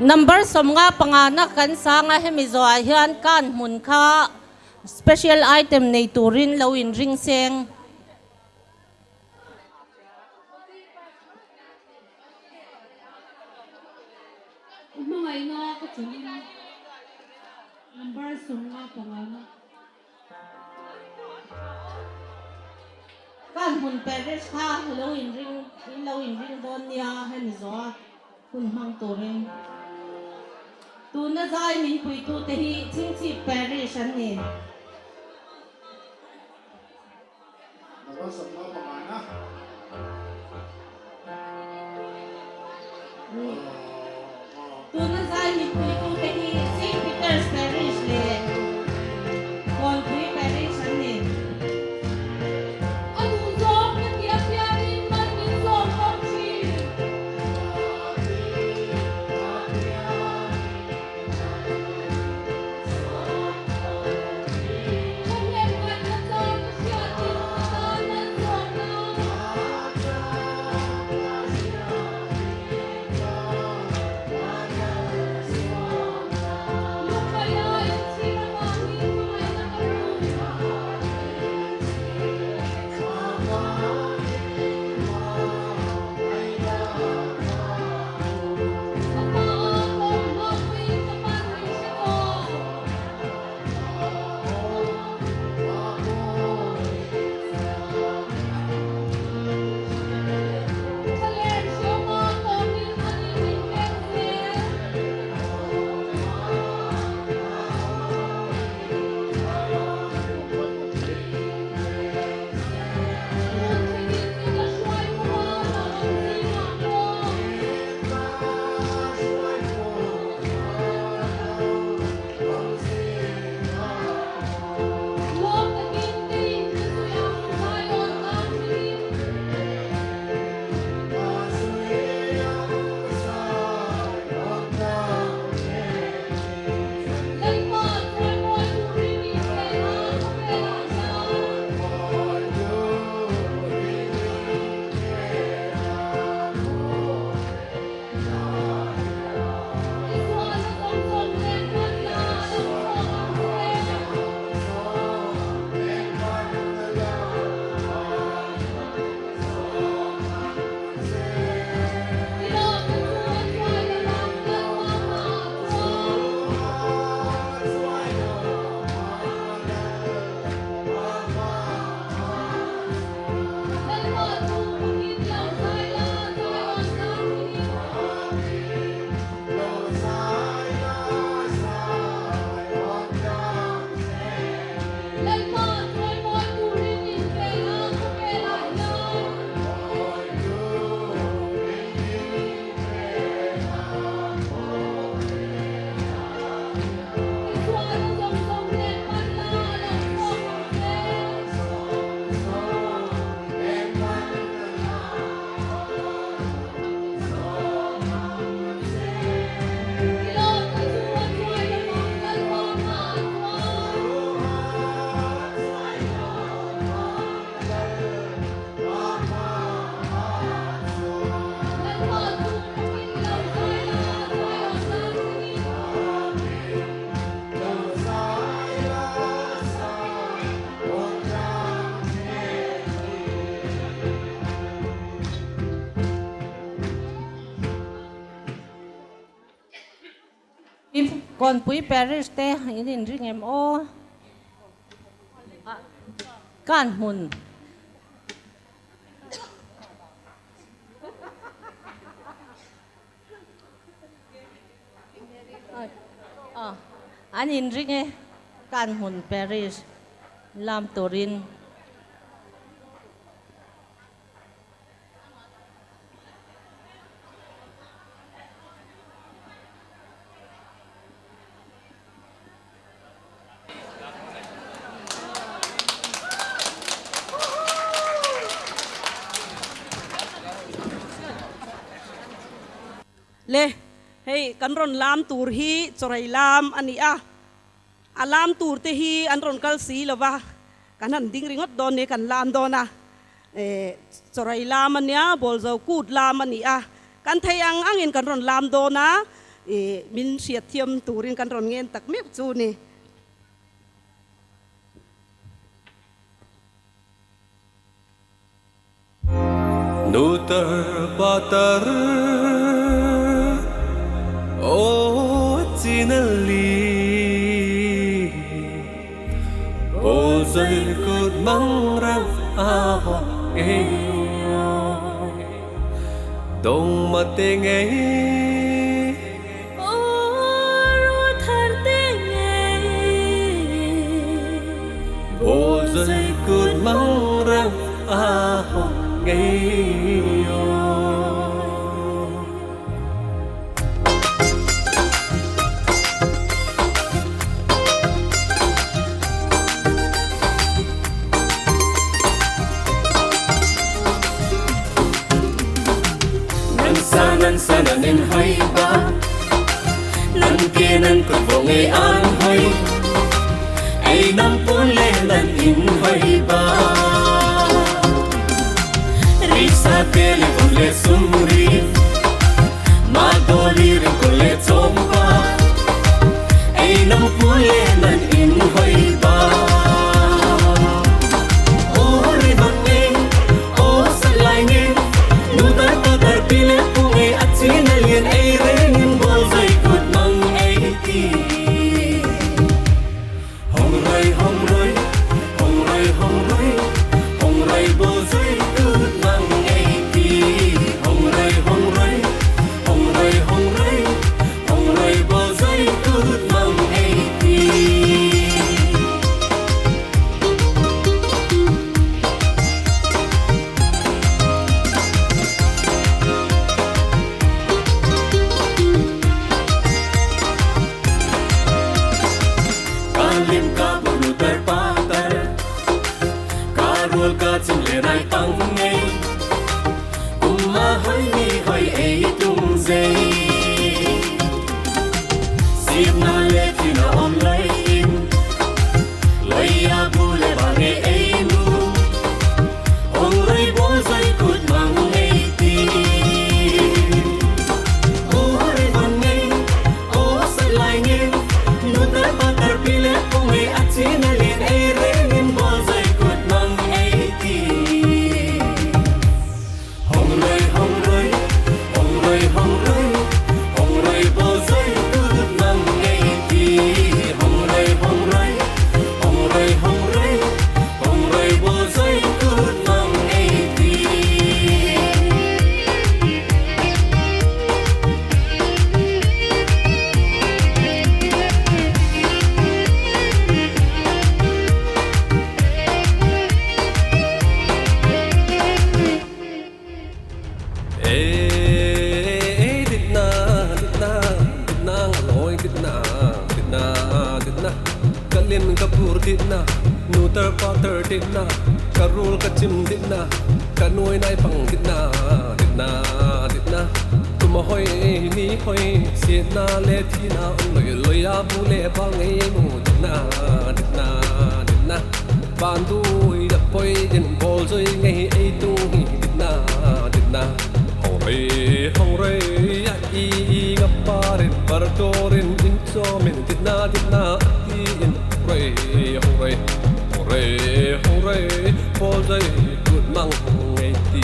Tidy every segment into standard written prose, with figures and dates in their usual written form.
Number 55 na kan sang a, hemi zawhah hian kan hmun kha special item nei turin lo inring seng. Hmangaihna ka chawlhin number 55 na. Kan hmun parish kha lo inring in lo inring dawn nia hemi zawha hun hmang turin tuna zai min puitute hi Chhingchhip parish an ni. Number 55 na. Tuna zai mitpuitute hi Saint Peter's Parish leh Kawnpui Parish an ni. A duh zawng ka ti apiangin man min zawm bawk thin. Thahnem ngaihna chang ka hriatin ka tan man zawmna. Lungmaia inchhir avangin hmangaihna ka hmu. Ka pa a kawm hlawkpuiin ka pan min hre tawh. Thlalem hriawma kawmin a nih min pek zel. Tun thlengin min la hruai fo a, hlauhawm zingah pawh. Lawm takin keiin ka zui ang, Zion tlang thlengin. Lalpa chawimawi turin inhlen a, khawvelah hian. I sualna zawng zawng nen hman la a lo chhuak ang che. I lawmna chu a chuai lo vang, Lalpa hmaah chuan. Lalpa chu fakin lo zai la, Zion tlang thlengin. Lalpa chawimawi turin invel a, khawvelah hian. I sualna zawng zawng nen hman la, a lo chhuak ang che. I lawmna chu a chuai lo vang, Lalpa hmaah chuan. Lalpa chu fakin lo zai la, Zion tlang thlengin. Kawnpui Parish te in inring em aw? Kan hmun. An inring e, kan hmun Parish lam turin. Le, hei kan rawn lam tur hi chawrei lam a ni a, a lam tur te hi an rawn kal si lo va, kan han ding ringawt dawn ni, kan lam dawn a. Chawrei lam a nia, Bawlzo kut lam a ni a, kan thei ang angin kan rawn lam dawn a, min hriatthiam turin kan rawn ngen tak meuh chu ni. Nu tar pa tar aw chinali bồ dây cột măng răng a ho nghe đông mà tê nghe bồ dây cột măng răng a ho nghe Nan sa nan sa nan in hoi ba nan kia nan kut vô nghe an hoi ei năm bốn lê nan in hoi ba ri sa te li vô lê sum ri ma do li ri ko lê chom ba ei năm bốn lê nan in hoi ba ô ri van nghe ô sa lai nghe nu tar pa tar pi le pu nghe a chi na lien ei reng in bol dây cột măng ei ti hồng rơi hồng rơi hồng rơi hồng rơi hồng rơi bol dây cột măng ei ti hồng rơi hồng rơi hồng rơi hồng rơi hồng rơi bol dây cột măng ei ti. Ka lim ka bu nu tar pa tar ka rual ka chim le nai pang ngei kum ma hoi ni hoi ei tung dei siep na le thi na om loi in loi ya bu le ba nge ei mu hong rei bo dây cút mang ei ti ô rei van ngei ô sa lai ngei nu tar pa tar pi le pu ngei a chi na lien ei reng in bo dây cút mang ei ti hong rei hong rei hong rei hong rei hong rei bo dây cút mang ei ti hong rei hong rei hong rei hong rei hong rei bo dây cút mang ei ti. Ê, dit na, dit na, dit na loi dit na, dit na, dit na. Ka lim ka pur dit na, nu tar pa tar dit na, ka rul ka chim dit na, ka nuôi nai pang dit na, dit na, dit na. Tum hoi ni hoi, siet na le thi na om loi loi a bu le ba ngei mu dit na, dit na, dit na. Ban đuôi đập poi din bol rồi ngày ấy tu hi dit na, dit na. Hong rei hong rei ya i i nga parin partorin in chomin dit na dit na ti in rei hong rei hong rei hong rei bol rồi cút mang ngày ti.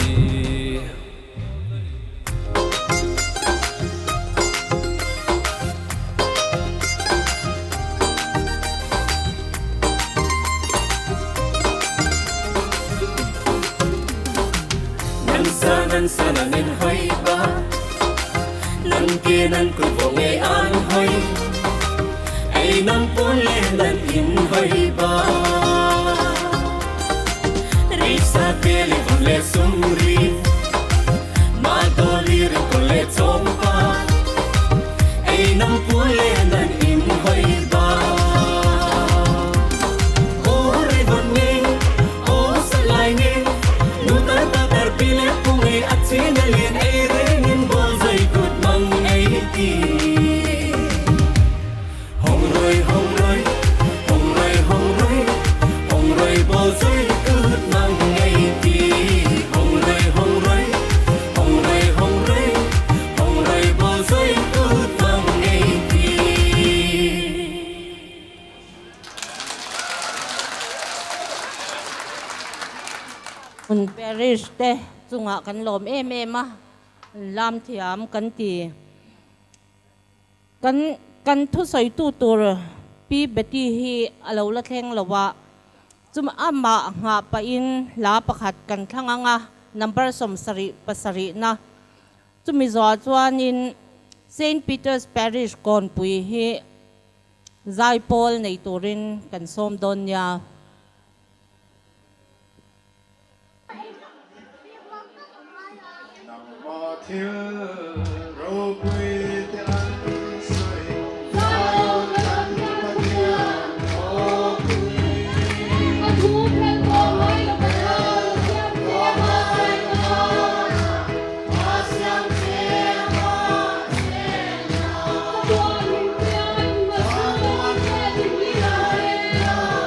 Nan sa nan sa nan in hoi ba nan kia nan kut vô nghe an hoi ei năm bốn lê nan in hoi ba ri sa te li vô lê sum ri ma do li ri ko lê chom pa ei năm bốn lê nan in hoi ba ô rei van nghe ô sa lai nghe nu tar pa tar pi le pu nghe a chi na lien ei reng in bol dây cột măng ei ti hong rei hong rei hong rei hong rei hong rei bol dây cột măng ei ti. Parish te chungah kan lawm em em a, lam thiam kan ti. Kan kan thusawitu tur Pi Betty hi a lo la thleng lo a, chumi amah nghah pahin hla pakhat kan thlang ang a, number 77 na. Chumi zawhah chuanin Saint Peter's Parish Kawnpui hi zaipawl nei turin kan sawm dawn nia. Nangmah thil ropui te an sawi Zion kan Pathian ropui. A thu phel pawh ngai lo ka thar siam che a cheng a. Ka tuah hlim pian ma chhung che ti hlim che.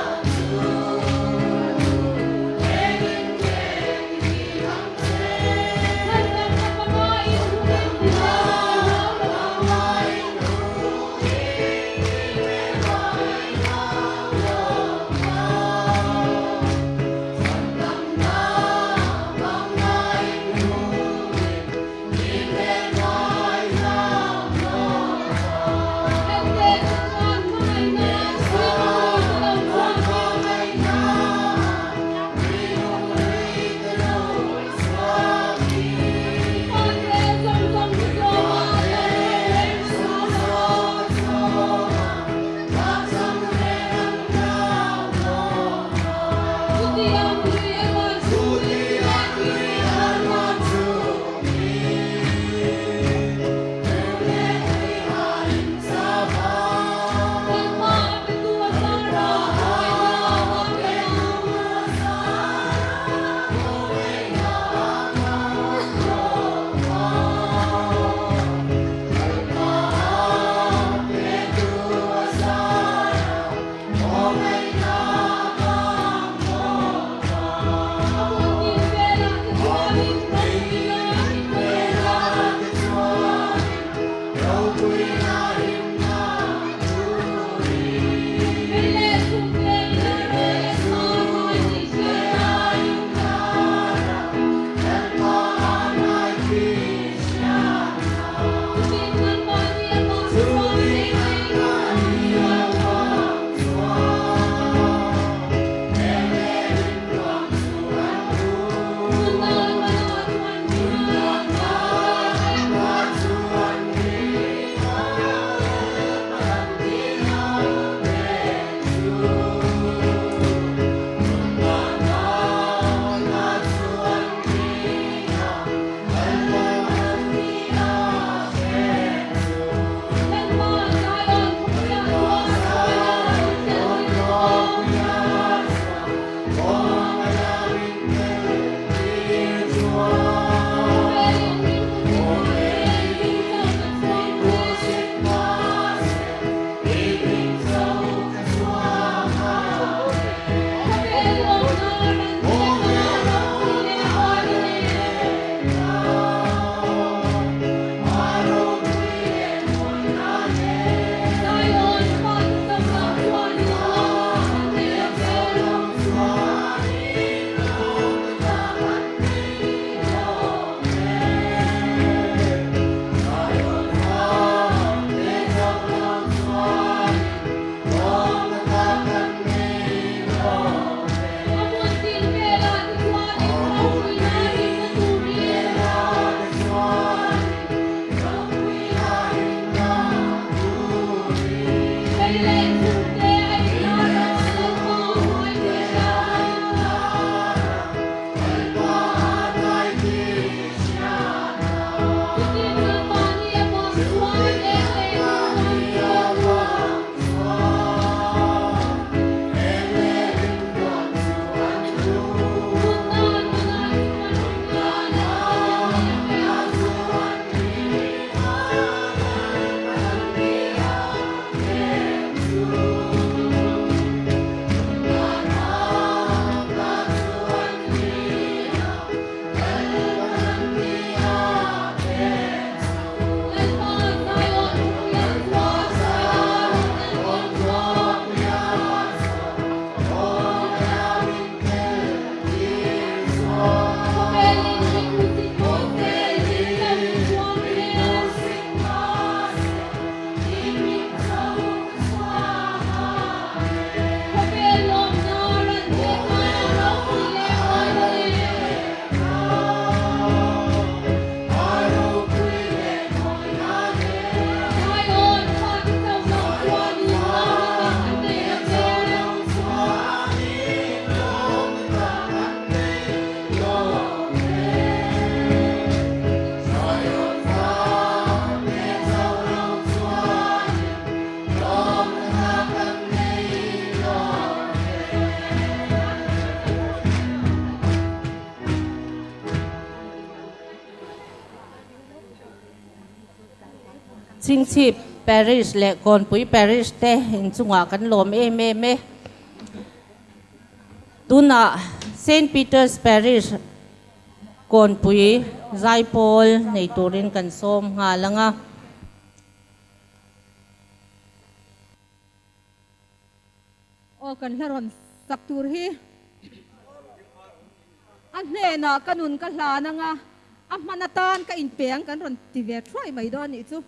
Chhingchhip Parish leh Kawnpui Parish te inchungah kan lawm em em e. Tunah Saint Peter's Parish Kawnpui zaipawl nei turin kan sawm nghal ang a. Aw kan hla rawn sak tur hi a hnenah ka nun ka hlan anga a hman atan ka inpe ang kan rawn ti ve thuai mai dawn anih chu.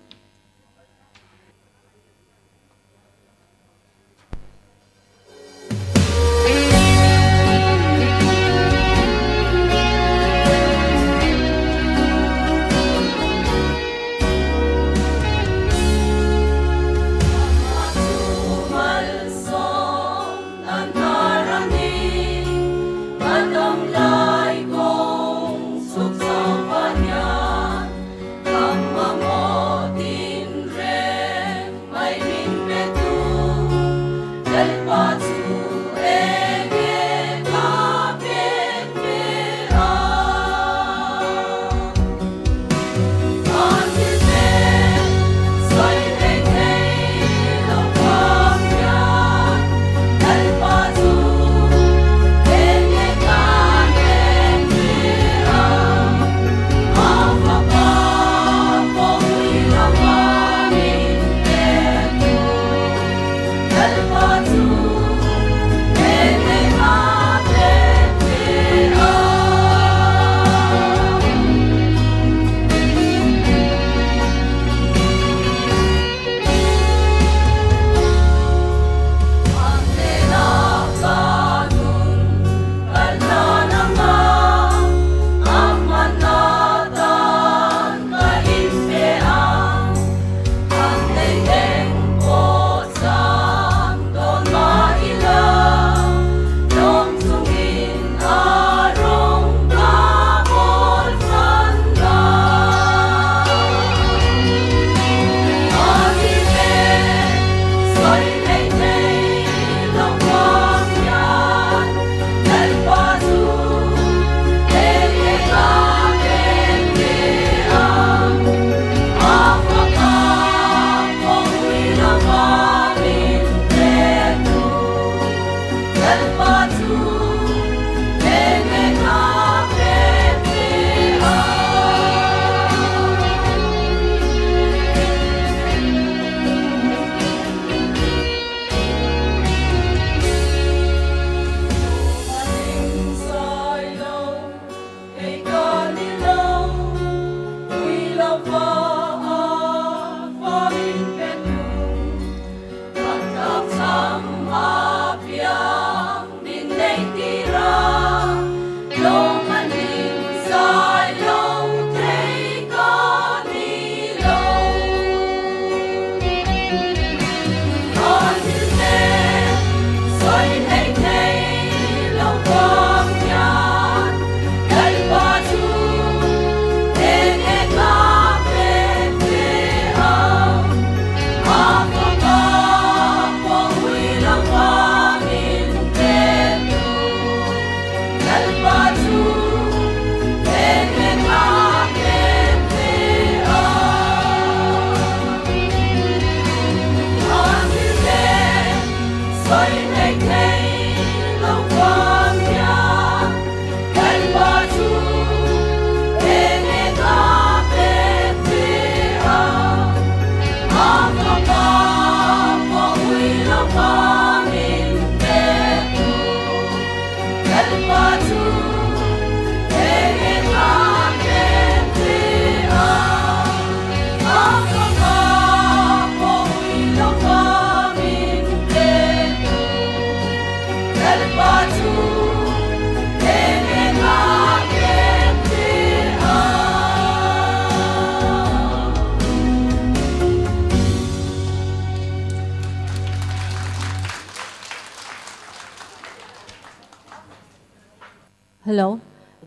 Hello.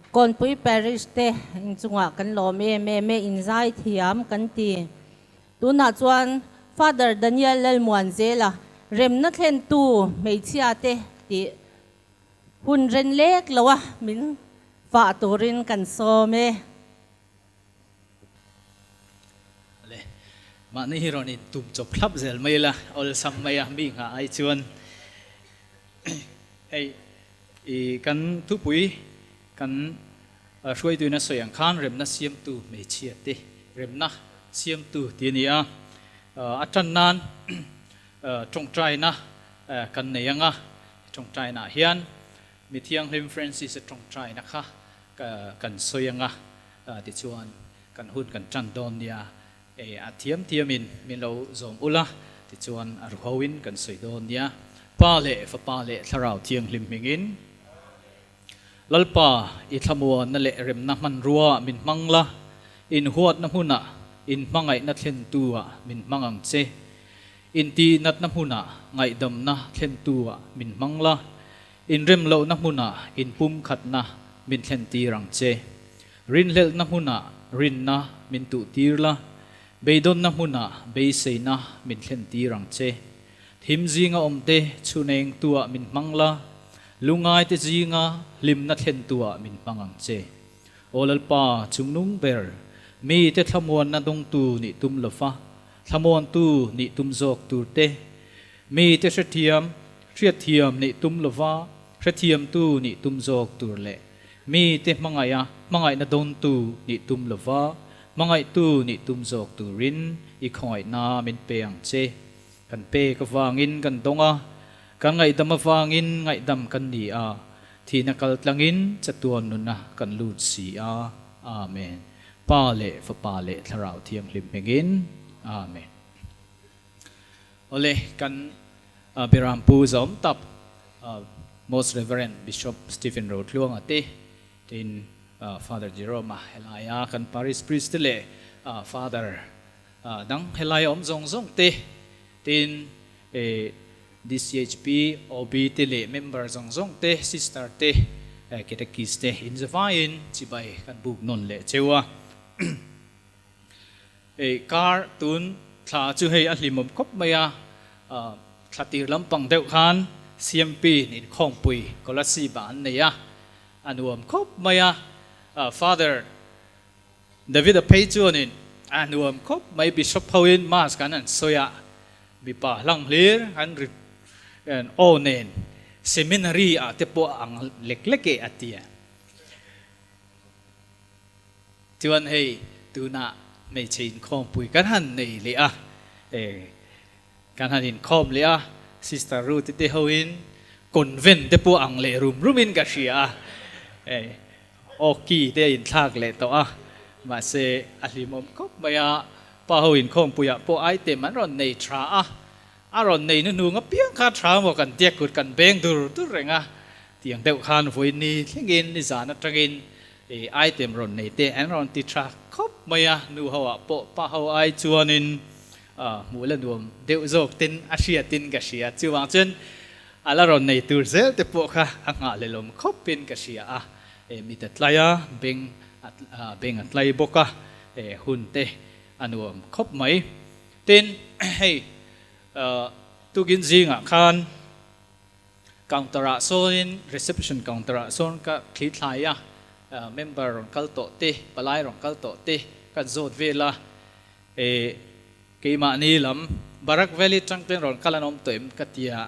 Kawnpui Parish te inchungah kan lawm em em e, inzai thiam kan ti. Tunah chuan Father Daniel Lalmuanzela remna thlentu hmeichhia te tih hun ren lek lo a min fah turin kan sawm e. Le, mahni hi rawn in tum chawp thlap zel mai la, awlsam mai a mi nghah ai chuan hei i kan thupui kan hruaituin a sawi ang khan remna siamtu hmeichhia te remna siamtu tih a ni a, a tan nan tawngtaina kan nei ang a, tawngtainaah hian Mithianghlim Francis-a tawngtaina kha kan sawi ang a, tichuan kan hun kan tan dawn nia, a thiam thiamin min lo zawm ula, tichuan a ruhoin kan sawi dawn nia. Pa leh Fapa leh Thlarau Thianghlim hmingin. Lalpa, i thlamuanna leh remna hmanrua min hmang la, inhuatna hmunah inhmangaihna thlentu-ah min hmang ang che. Intihnatna hmunah ngaihdamna thlentu-ah min hmang la, Inremlohna hmunah inpumkhatna min thlentir ang che. Rinhlelhna hmunah rinna min tuhtir la, beidawnna hmunah beiseina min thlentir ang che. Thim zinga awmte chhunengtuah min hmang la, lungaite zinga hlimna thlentuah min hmang ang che. Aw Lalpa, chungnung ber, mite thlamuanna dawngtu nih tum lova, thlamuantu nih tum zawk tur te, Mite hrethiam, hriatthiam nih tum lova hrethiamtu nih tum zawk tur leh mite hmangaiha hmangaihna dawntu nih tum lova hmangaihtu nih tum zawk turin i khawngaihna min pe ang che. Kan pek avangin kan dawng a, kan ngaihdam avangin ngaihdam kan ni a, thihna kal tlangin chatuan nuna kan lut si a. Amen. Pa leh Fapa leh Thlarau Thianghlim hmingin. Amen. Awle, kan Birampu zawm tak Most Reverend Bishop Stephen Rotluanga te, tin Father Jerome-a helaia kan Parish Priest te leh Father dang helaia awm zawng zawng te, tin DCHP, OB te leh member zawng zawng te, Sister te, Catechist te inzavaiin chibai kan buk nawn leh cheu a. Hei kar tun thla chu hei a hlimawm khawp mai a, thla tir lampang deuh khan CMP in inkhawmpui Kolasib ah an nei a, a nuam khawp mai a, Father David-a phei chuanin a nuam khawp mai Bishop hoin Mass kan han sawi a, mipa hlang hlir an ri aw nen Seminary ah te pawh a ang lek lek e a ti a. Chuan hei tunah hmeichhe inkhawmpui kan han nei leh a, kan han inkhawm leh a, Sister Ruth te hoin convent te pawh ang leh rum rumin ka hria a, awki te a inthlak leh tawh a, mahse a hlimawm khawp mai a, pa ho inkhawmpuiah pawh item an rawn nei tha a, a rawn nei hnuhnung apiang kha tha maw kan tia kut kan beng dur dur reng a, tiang deuh khan vawiin thlengin nizan atangin I item rawn nei te an rawn ti tha khawp mai a, nu ho ah pawh pa ho ai chuanin hmuh la nuam deuh zawk ten a hriatin ka hria. Chuvang chuan a la rawn nei tur zel te pawh kha a nghahhlelawm khawpin ka hria a, mit a tlai a, beng beng a tlai bawk a, hun te a nuam khawp mai. Tin, hei tukin zingah khan Counter ah sawnin reception counter ah sawn ka thli thlai a, member rawn kal tawh te, palai rawn kal tawh te kan zawt vel a, eh keimahni lam Barak Valley tang ten rawn kal an awm tawh em ka ti a,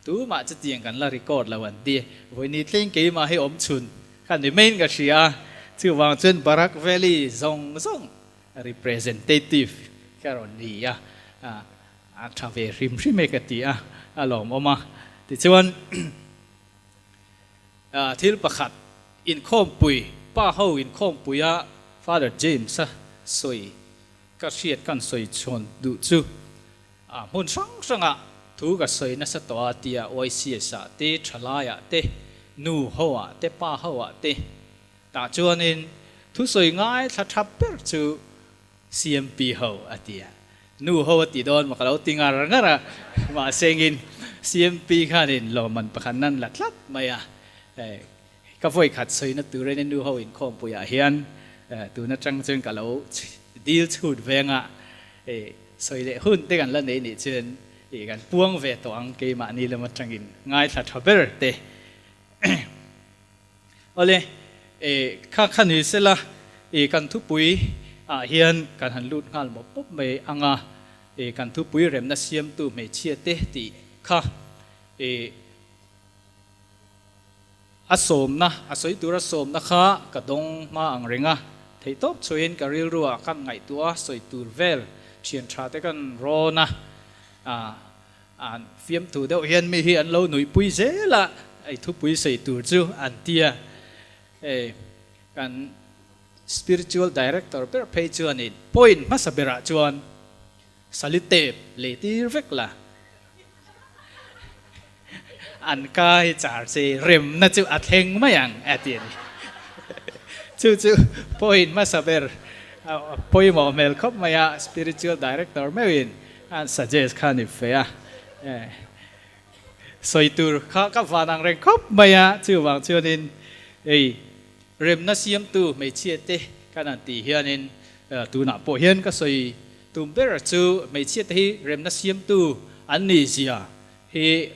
tumah chutiang kan la record lo an ti, vawini thleng keimah hi awm chhun kha ni maiin ka hria a, chuvang chuan Barak Valley zawng zawng representative ka rawn ni a, A tha ve hrim hrim e ka ti a, a lawmawm a. Tichuan, thil pakhat inkhawmpui, pa ho inkhawmpuia Father James-a sawi ka hriat kan sawi chhawn duh chu, a hmun hrang hrangah thu ka sawi nasa tawh a tia YCS-ah te, thalaiah te, nu ho-ah te, pa ho-ah te. Tah chuanin thusawi ngaithla tha ber chu CMP ho a ti a, nu ho a ti dawn maw ka lo ti ngar ngar a, mahse engin CMP khanin lawmman pakhat nan la tlat mai a, Ka vawi khat sawina turin nu ho inkhawmpuiah hian tun atang chuan ka lo dil chhut veng a, sawi leh hun te kan la nei nih chuan kan puang ve tawh ang keimahni lam atangin ngaithla tha ber te. Awle, kha kha ni sela kan thupui ah hian kan han lut nghal mawp mawp mai ang a, kan thupui remna siamtu hmeichhia te tih kha A sawmna, a sawi tura sawmna kha ka dawng hma ang reng a, theihtawp chhuahin ka rilruah kan ngaihtuah a, sawi tur vel thian tha te kan rawn a, an fiamthu deuh hian mi hi an lo nuihpui zel a, ei thupui sawi tur chu an ti a, hei kan spiritual director ber phei chuanin point hmasa berah chuan Sali tep lei tir vek la. An ka hi char che remna chu a thleng mai ang a ti a ni. Chu chu point hmasa ber pawimawh hmel khawp mai a, spiritual director meuhin an suggest kha a ni fe a. Sawi tur kha ka van ang reng khawp mai a, chuvang chuanin hei Remna siamtu hmeichhia te kan han tih hianin tunah pawh hian ka sawi tum ber chu hmeichhia te hi remna siamtu an nih zia hi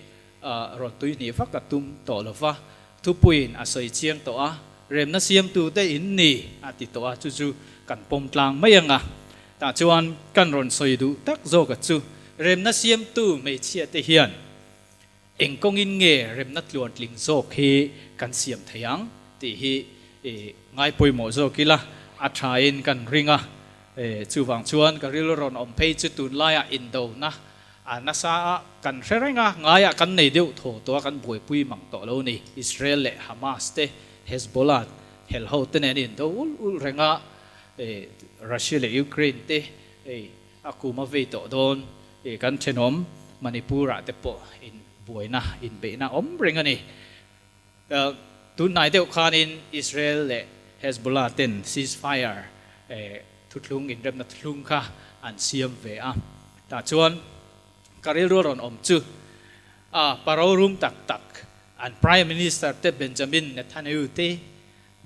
rawn tui hnih vak a tum tawh lo va, thupuiin a sawi chiang tawh a, remna siamtu te in ni a ti tawh a, chu chu kan pawm tlang mai ang a. Tah chuan kan rawn sawi duh tak zawk a chu remna siamtu hmeichhia te hian Eng kawngin nge remna tluantling zawk hi kan siam thei ang tih hi ngai pawimawh zawk ila a thain kan ring a. Chuvang chuan ka rilru rawn awm phei chu tunlaiah indona a nasa a kan hre reng a, ngaiah kan nei deuh thaw tawh a, kan buaipui mang tawh lo ni. Israel leh Hamas te, Hezbollah hel ho te nen indo ul ul reng a, Russia leh Ukraine te a kum a vei tawh dawn. Kan thenawm Manipur-ah te pawh inbuaina, inbeihna awm reng a ni. Tunhnai deuh khanin Israel leh Hezbollah ten ceasefire thuthlung, inremna thuthlung kha an siam ve a. Tah chuan ka rilru rawn awm chu a paro rum tak tak an Prime Minister te Benjamin Netanyahu te,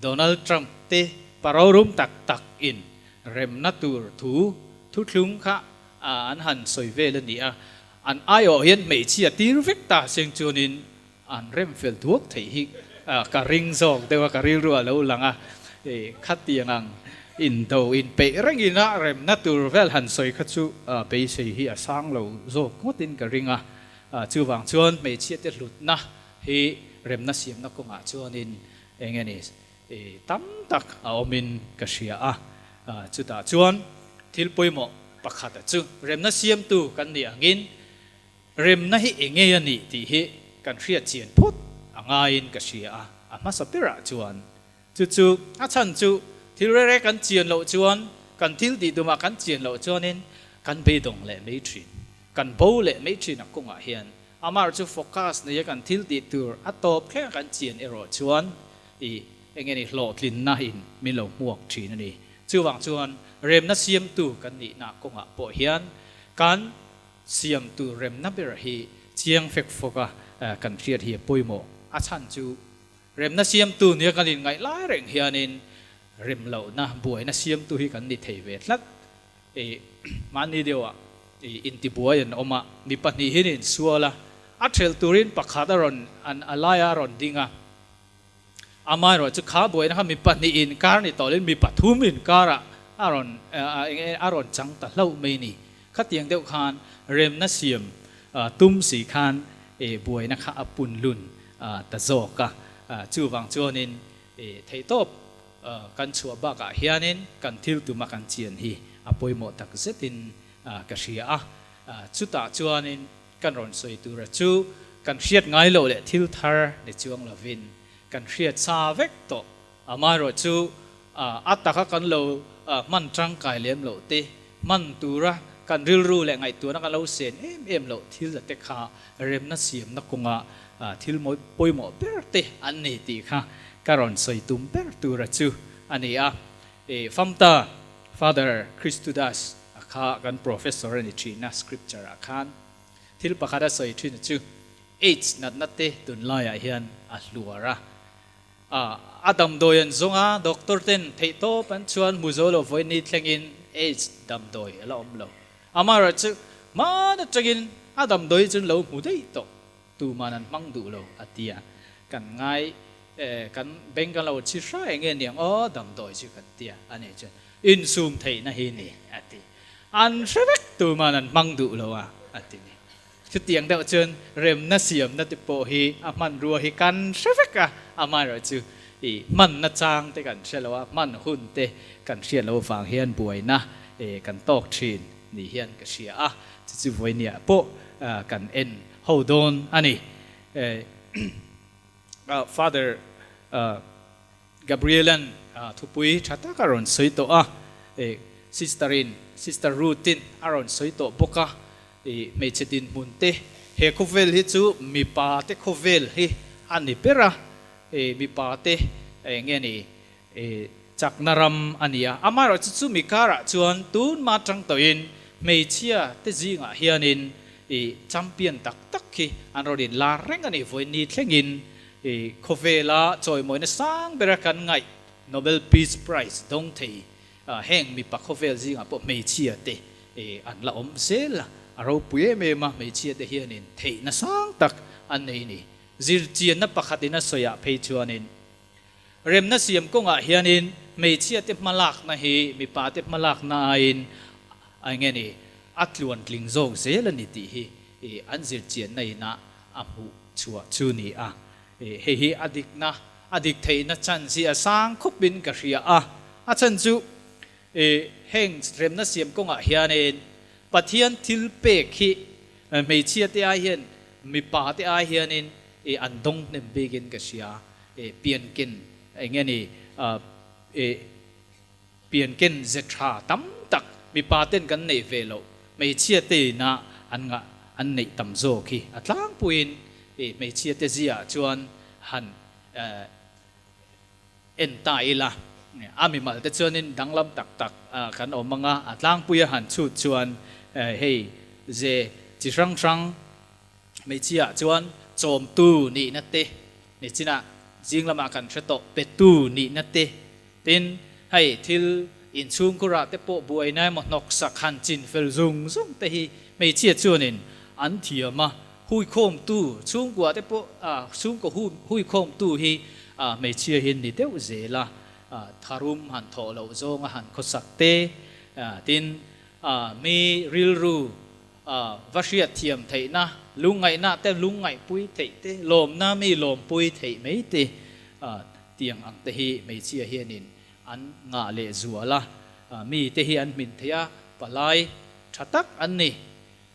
Donald Trump te paro rum tak tak in remna tur thu thuthlung kha an han sawi vel a ni a, an aiawh hian hmeichhia tir vek ta seng chuanin an rem fel duak theih hi ka ring zawk deuh a, ka rilru a lo lang a, khatiang ang indo inpeih rengin a remna tur vel han sawi kha chu beisei hi a sang lo zawk ngawtin ka ring a, chuvang chuan hmeichhia te hlutna hi remna siamna kawngah chuanin eng nge ni tam tak a awmin ka hria a, chutah chuan thil pawimawh pakhat a chu remna siamtu kan nih angin remna hi eng nge a nih tih hi kan hriat chian phawt a ngaiin ka hria a, a hmasa berah chuan chu chu a chhan chu thil rere kan chian loh chuan kan thil tih tumah kan chian loh chuanin kan beidawng leh mai thin, kan bo leh mai thin a kawngah hian. Amar chu focus neia kan thil tih tur a tawp thleng a kan chian erawh chuan i eng nge ni hlawhtlinna in min lo hmuak thin a ni. Chuvang chuan remna siamtu kan nihna kawngah pawh hian kan siam tur remna ber hi chiang fek fawk a kan hriat hi a pawimawh. A chhan chu remna siamtu nia kan inngaih lai reng hianin rem lohna buaina siamtu hi kan ni thei ve tlat. I mahni deuhah i intibuai an awm a, mi pahnihin insual a, a thelh turin pakhat a rawn an a laiah a rawn ding a, amaherawh chu kha buaina kha mi pahnih inkar ni tawh loin mi pathum inkarah a rawn a rawn chang ta hlauh mai ni. Khatiang deuh khan remna siam tum si khan buaina kha a punlun ta zawk a, chuvang chuanin theihtawp Kan chhuah bakah hianin kan thil tuma kan chian hi a pawimawh tak zetin ka hria a. Chutah chuanin kan rawn sawi tura chu kan hriat ngai loh leh thil thar ni chuang lovin kan hriat sa vek tawh. Amaherawh chu a taka kan lo hman tangkai lem loh te, hman tura kan rilru leh ngaihtuahna kan lo sen em em loh thil te kha remna siamna kawnga thil pawimawh ber te an ni tih kha ka rawn sawi tum ber tura chu a ni a. Famta Father Christudas a kha kan professor a ni thin a, scripture ah khan thil pakhat a sawi thin chu AIDS natna te tunlaiah hian a hluar a. A damdawi an zawng a, doctor ten theihtawp an chuan hmu zo lo vawi ni thlengin aids damdawi a la awm lo. Amaherawhchu hman atangin a damdawi chu an lo hmu daih tawh, tuman an hmang duh lo a ti a, kan ngai kan beng kan lo chhi hra eng nge niang aw damdawi chu kan ti a, ani chuan insum theihna hi ni a ti. An hre vek tuman an hmang duh lo a, a ti ni. Chutiang deuh chuan remna siamna te pawh hi a hmanrua hi kan hre vek a, amaherawhchu i hmanna chang te kan hre lo a, hman hun te kan hriat loh avang hian buaina kan tawk thin ni hian ka hria a, chu chu vawinia pawh kan en ho dawn a ni. Father Gabrielan thupui tha tak a rawn sawi tawh a, Sister in, Sister Ruth-in a rawn sawi tawh bawk a, hmeichhe dinhmun te, he khawvel hi chu mipa te khawvel hi a ni ber a, mipa te eng nge ni chakna ram a ni a, amaherawhchu chu mi karah chuan tun ma tang tawhin hmeichhia te zingah hianin champion tak tak hi an rawn inlar reng a ni, vawiin thlengin I khawvela chawimawina sang bera kan ngaih Nobel Peace Prize dawng thei heng mipa khawvel zingah pawh hmeichhia te an la awm zel a, a ropui em em a, hmeichhia te hianin theihna sang tak an nei ni. Zirchianna pakhatin a sawiah phei chuanin remna siam kawngah hianin hmeichhia te hmalakna hi mipa te hmalakna aiin eng nge ni a tluantling zawk zel a ni tih hi an zirchianna inah a hmuh chhuah chu ni a, hei hi a dikna, a dik theihna chance hi a sang khawpin ka hria a, a chhan chu heng remna siam kawngah hianin Pathian thil pek hi hmeichhia te ai hian mipa te ai hianin an dawng hnem bikin ka hria, pianken eng nge ni Pianken ze tha tam tak mipa ten kan neih ve loh hmeichhia te ina an ngah an neih tam zawk hi a tlangpuiin hmeichhia te ziaah chuan han en ta ila a mimal te chuanin danglam tak tak kan awm anga a tlangpuia han chhut chuan hei ze chi hrang hrang Hmeichhia ah chuan chawmtu nihna te, nichinah zing lamah kan hre tawh petu nihna te, tin hei thil inchhungkhurah te pawh buaina emaw hnawksak han chin fel zung zung te hi hmeichhia chuanin an thiam a, huikhawmtu chhungkua te pawh chhungkaw huikhawmtu hi hmeichhia hi ni deuh zel a, tharum han thawh loh zawnga han khawsak te, tin mi rilru A va hriat thiam theihna, lungngaihna te lungngaihpui theih te, lawmna mi lawmpui theih mai te tiang ang te hi hmeichhia hianin an ngah leh zual a, mi te hi an hmin thei a, palai tha tak an ni.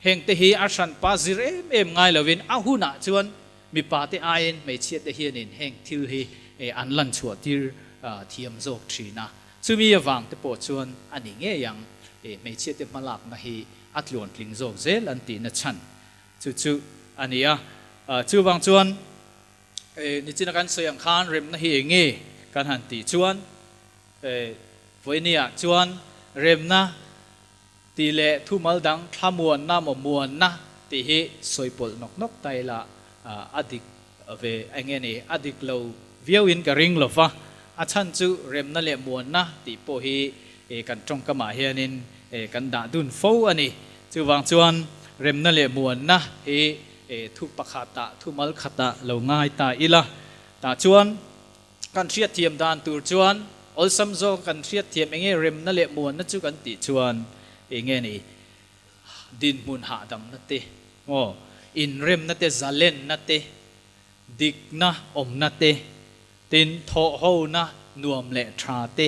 Heng te hi a hranpa zir em em ngai lovin a hunah chuan mipa te aiin hmeichhia te hianin heng thil hi an lan chhuah tir thiam zawk thin a, chumi avang te pawh chuan a ni ngei ang hmeichhia te hmalakna hi a tluantling zawk zel an tihna chhan chu chu a ni a. Chuvang chuan nichina kan sawi ang khan remna hi eng nge kan han tih chuan vawinia chuan remna tih leh thumal dang thlamuanna maw muanna tih hi sawi pawlh nawk nawk ta ila a dik ve eng nge ni a dik lo viauin ka ring lo va, a chhan chu remna leh muanna tih pawh hi kan tawngkamah hianin kan dah dun fo a ni. Chuvang chuan remna leh muanna hi thu pakhatah, thu mal khatah lo ngai ta ila. Tah chuan kan hriatthiam dan tur chuan awlsam zawk kan hriatthiam eng nge remna leh muanna chu kan tih chuan eng nge ni dinhmun hahdamna te, aw inremna te, zalenna te, dikna awmna te, tin thawhhona nuam leh tha te,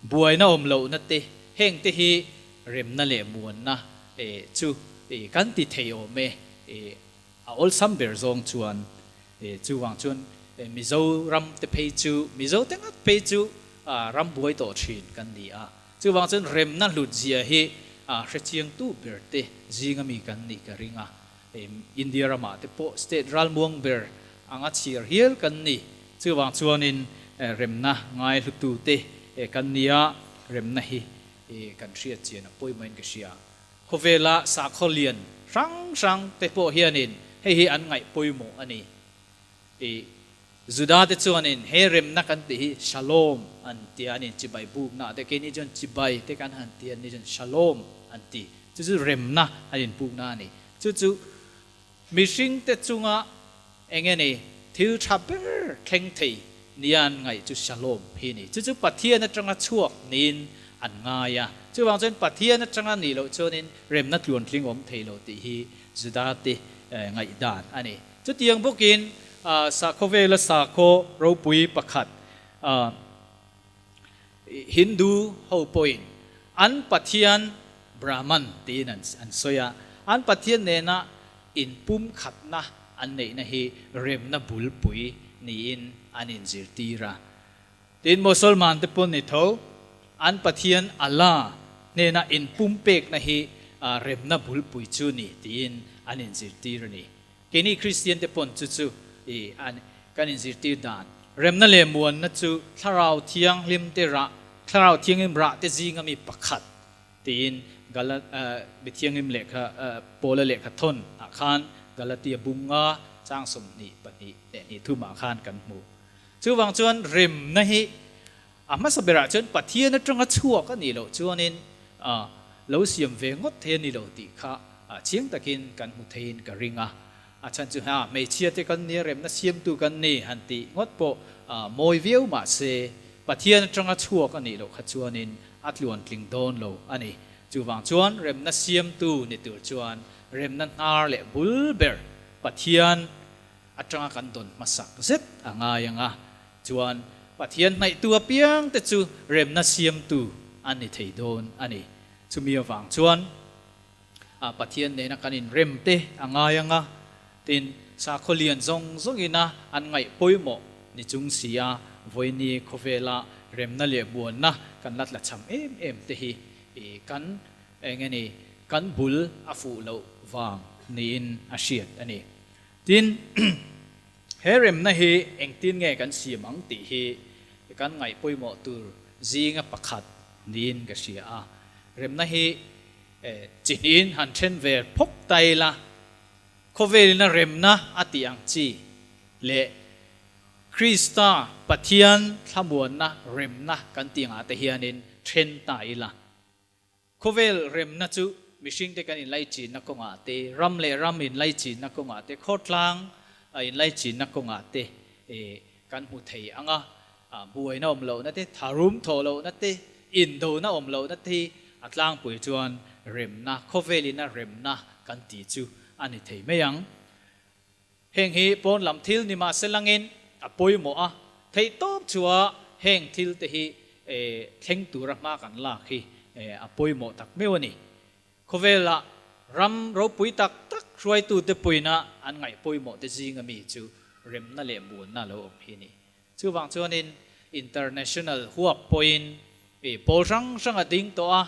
Buaina awm lohna te, heng te hi remna leh muanna chu kan ti thei awm e, a awlsam ber zawng chuan. Chuvang chuan Mizoram te phei chu, Mizo te ngat phei chu ram buai tawh thin kan ni a. Chuvang chuan remna hlut zia hi hrechiangtu ber te zinga mi kan nih ka ring a. India ramah te pawh state ralmuang ber anga chhiar hial kan ni. Chuvang chuanin remna ngai hlutute kan nia, remna hi kan hriat chian a pawimawhin ka hria. Khawvela sakhaw lian hrang hrang te pawh hianin hei hi an ngaih pawimawh a ni. Juda te chuanin he remna kan tih hi Shalom an ti a, an in chibai bukna te, keini chuan chibai te kan han ti a, anni chuan Shalom an ti. Chu chu remna an inpukna a ni. Chu chu mihring te chunga eng nge ni thil tha ber thleng thei nia an ngaih chu Shalom hi a ni. Chu chu Pathian atanga chhuak niin an ngai a. Chuvang chuan Pathian atanga nih loh chuanin remna tluantling awm thei lo tih hi Juda te ngaihdan a ni. Chutiang bawkin Sakhawvela sakhaw ropui pakhat Hindu ho pawhin an pathian Brahman tiin an sawi a, an pathian nena inpumkhatna an neihna hi remna bulpui niin an inzirtir a. Tin, Mosolman te pawn ni tho, an Pathian Allah hnena inpumpekna hi remna bulpui chu ni tiin an inzirtir a ni. Keini Kristian te pawn chu chu i an kan inzirtir dan. Remna leh muanna chu Thlarau Thianghlim te rah, Thlarau Thianghlim rah te zinga mi pakhat tiin Gala Mithianghlim lehkha Paula lehkha thawn ah khan Galatia bunga chang 22 leh hnih thum ah khan kan hmu. Chuvang chuan remna hi a hmasa berah chuan Pathian atanga chhuak a nih loh chuanin lo siam ve ngawt thei a ni lo tih kha chiang takin kan hmu theiin ka ring a. A chhan chu ha hmeichhia te kan nia remna siamtu kan ni han tih ngawt pawh mawi viau mah se Pathian atanga chhuak a nih loh kha chuanin a tluantling dawn lo a ni. Chuvang chuan remna siamtu ni tur chuan remna hnar leh bul ber Pathian atanga kan dawn hmasak zet a ngai ang a, chuan Pathian hnaihtu apiang te chu remna siamtu an ni thei dawn a ni. Chumi avang chuan Pathian nena kan inrem te a ngai ang a, tin sakhaw lian zawng zawngina an ngaih pawimawh ni chung si a, vawiini khawvela remna leh buanna kan la tlachham em em te hi kan eng nge ni kan bul a fuh loh vang niin a hriat a ni. Tin, he remna hi engtin nge kan siam ang tih hi kan ngaih pawimawh tur zinga pakhat niin ka hria a. Remna hi chi hnihin han then ve phawk ta ila, khawvelina remna a tih ang chi leh Krista Pathian thlamuanna remna kan tih angah te hianin then ta ila. Khawvel remna chu mihringte kan inlaichinna kawngah te, ram leh ram inlaichinna kawngah te, khawtlang inlaichinna kawngah te kan hmu thei ang a. Buaina awm lohna te, tharum thawh lohna te, indona awm lohna te hi a tlangpui chuan remna, khawvelina remna kan tih chu a ni thei mai ang. Heng hi pawn lam thil ni mahse langin a pawimawh a, theihtawp chua heng thil te hi thleng tura hma kan lak hi a pawimawh tak meuh a ni. Khawvela ram ropui tak tak hruaitute puina an ngaih pawimawh te zinga mi chu remna leh muanna lo awm hi a ni. Chuvang chuanin international huap pawhin pawl hrang hrang a ding tawh a,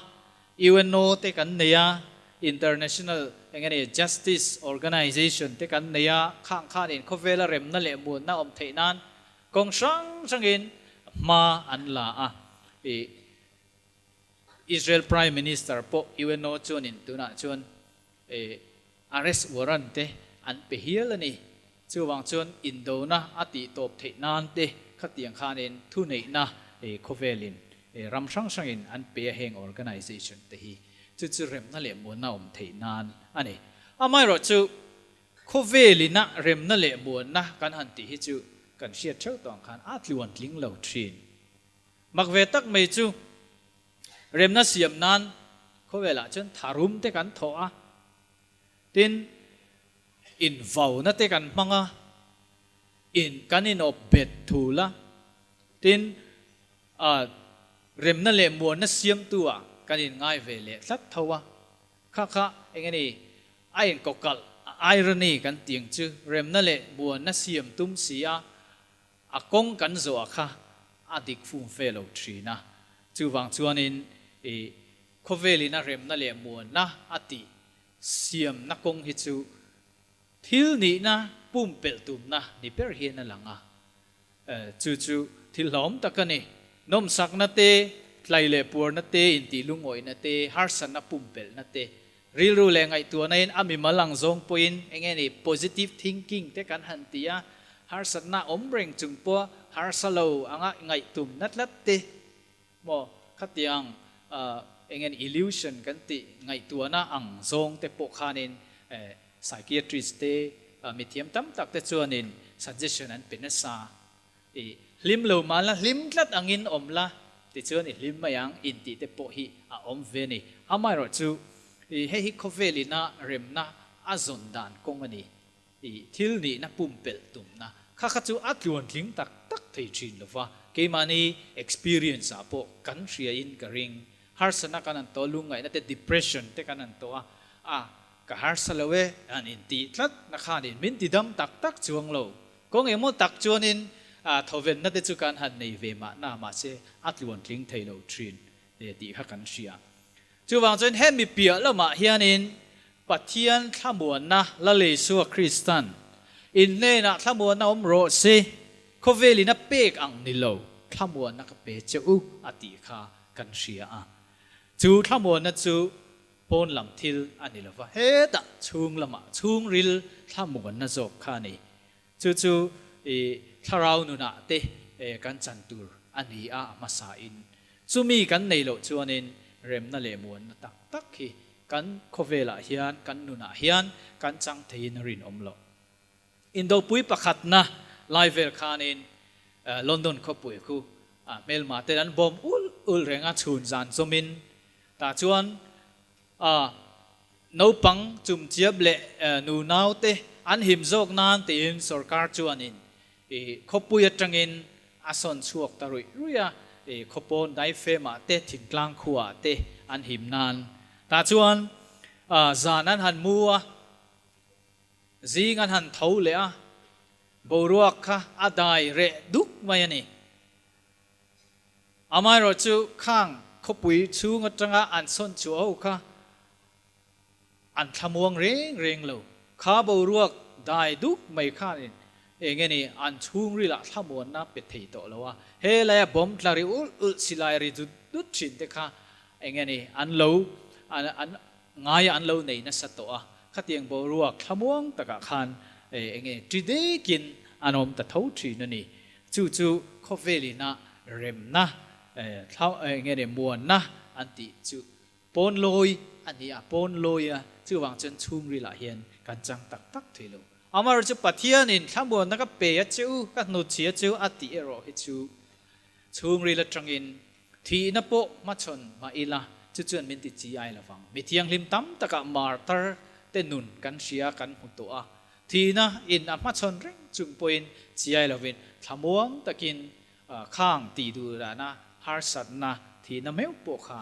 UNO te kan nei a, international eng nge ni justice organization te kan nei a, khang khanin khawvela remna leh muanna awm theih nan kawng hrang hrangin hma an la a. Israel Prime Minister pawh UNO chuanin tunah chuan arrest warrant te an pe hial a ni. Chuvang chuan indona a tih tawp theih nan te khatiang khanin thuneihna khawvelin ram hrang hrangin an pe a heng organization te hi chu chu remna leh muanna awm theih nan a ni. Amaherawhchu khawvelina remna leh muanna kan han tih hi chu kan hriat theuh tawh ang khan a tluan tling lo thin. Mak ve tak mai chu remna siam nan khawvelah chuan tharum te kan thawh a, tin invauna te kan hmang a, in kan inawp bet thul a, tin remna leh muanna siamtu ah kan inngai ve leh tlat tho a, kha kha eng nge ni a inkawkalh irony kan tih ang chu remna leh muanna siam tum si a, A kawng kan zawh kha a dik fum fe lo thin a, chuvang chuanin i khawvelin a remna leh muanna a tih siamna kawng hi chu thil nihna pumpelh tumna ni ber hian a lang a, chu chu thil hlauhawm tak a ni. Nawmsakna te, tlai leh puarna te, intih lungawihna te, harsatna pumpelhna te, rilru leh ngaihtuahna in a mimal ang zawng pawhin eng nge ni positive thinking te kan han ti a. Harsatna awm reng chung pawh harsa lo anga ngaihtum na tlat te maw khatiang eng nge illusion kan tih ngaihtuahna ang zawng te pawh khanin psychiatrist te mithiam tam tak te chuanin suggestion an pe nasa. I hlim lo mah la hlim tlat angin awm la tichuan i hlim mai ang intih te pawh hi a awm ve a ni. Amaherawhchu hei hi khawvel ina remna a zawn dan kawng a ni. I thil nihna pumpelh tumna kha kha chu a tluantling tak tak thei thin lo va, keimahni experience ah pawh kan hria in ka ring. Harsatna kan han tawh a, lungngaihna te, depression te kan han tawh a, a ka harsa lo e an intih tlat na khanin min tidam tak tak chuang lo. Kawng engmaw tak chuanin thawvenna te chu kan han nei ve mahna mahse a tluantling thei lo thin tih kha kan hria. Chuvang chuan hemi piah lamah hianin Pathian thlamuanna la Isua Kristan in hnenah thlamuanna awm rawh se, khawvelin a pek ang ni lo, thlamuanna ka pe che u a tih kha kan hria a. Chu thlamuanna chu pawn lam thil a ni lova, hetah chhung lamah chhungril thlamuanna zawk kha a ni. Chu chu i thlarau nunah te kan chan tur a ni a, a hmasain. Chumi kan nei loh chuanin remna leh muanna tak tak hi kan khawvelah hian, kan nunah hian kan chang theiin a rinawm loh. Indopui pakhatna lai vel khanin London khawpui khu hmelma ten an bawm ul ul reng a, chhun zan zawmin. Tah chuan A naupang chumchiap leh nu naute an him zawk nan tiin sorkar chuanin i khawpui atangin a sawn chhuak ta ruih ruih a, i khawpawn daifemah te thingtlang khuaah te an him nan. Tah chuan zan an han mu a, zing an han tho leh a, boruak kha a dai reh duk mai a ni. Amaherawhchu khang khawpui chhung atanga an sawn chhuah ho kha an thlamuang reng reng lo. Kha boruak dai duk mai khanin eng nge ni an chhungrilah thlamuanna pe thei tawh lo a. He laia bomb tla ri ulh ulh silai ri dut dut thin te kha eng nge ni an lo an ngaia an lo nei nasa tawh a. Khatiang boruak thlamuang takah khan eng nge ṭi dekin an awm ta tho thin a ni. Chu chu khawvelina remna, eng nge muanna an tih chu pawn lawi a ni a, pawn lawi a, chuvang chuan chhungrilah hian kan chang tak tak thei lo. Amaherawhchu Pathianin thlamuanna ka pe a che u, ka hnutchhi a che u a tih erawh hi chu chhungril atangin thihna pawh hmachhawn mah ila chu chuan min ti chi ai lovang. Mi thianghlim tam takah martar te nun kan hria kan hmu tawh a, Thihna in a hmachhawn reng chung pawhin chiai lovin thlamuang takin khang tih duh dahna harsatna thihna meuh pawh kha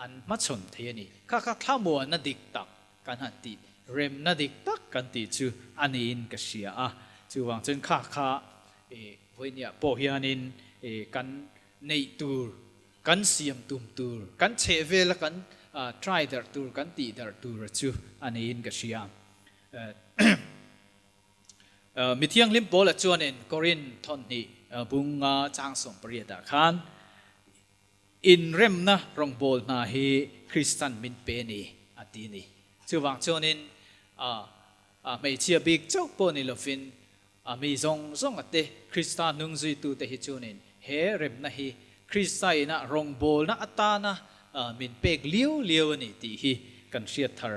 an hmachhawn thei a ni. Kha kha thlamuanna dik tak kan han tih, remna dik tak kan tih chu a niin ka hria a. Chuvang chuan kha kha vawinia pawh hianin kan neih tur, kan siam tum tur, kan chhehvela kan try darh tur, kan tih darh tur chu a niin ka hria. Mi thianghlim Paula chuanin Korin thawnhnih bunga chang 18 ah khan inremna rawngbâwl hna hi Kristan min pe ni a ti ni. Chuvang chuanin hmeichhia bik chauh pawh ni lovin mi zawng zawnga te Krista hnungzuitute hi chuanin he remna hi Krista ina rawngbâwlna atana min pek liau liau a ni tih hi kan hriat thar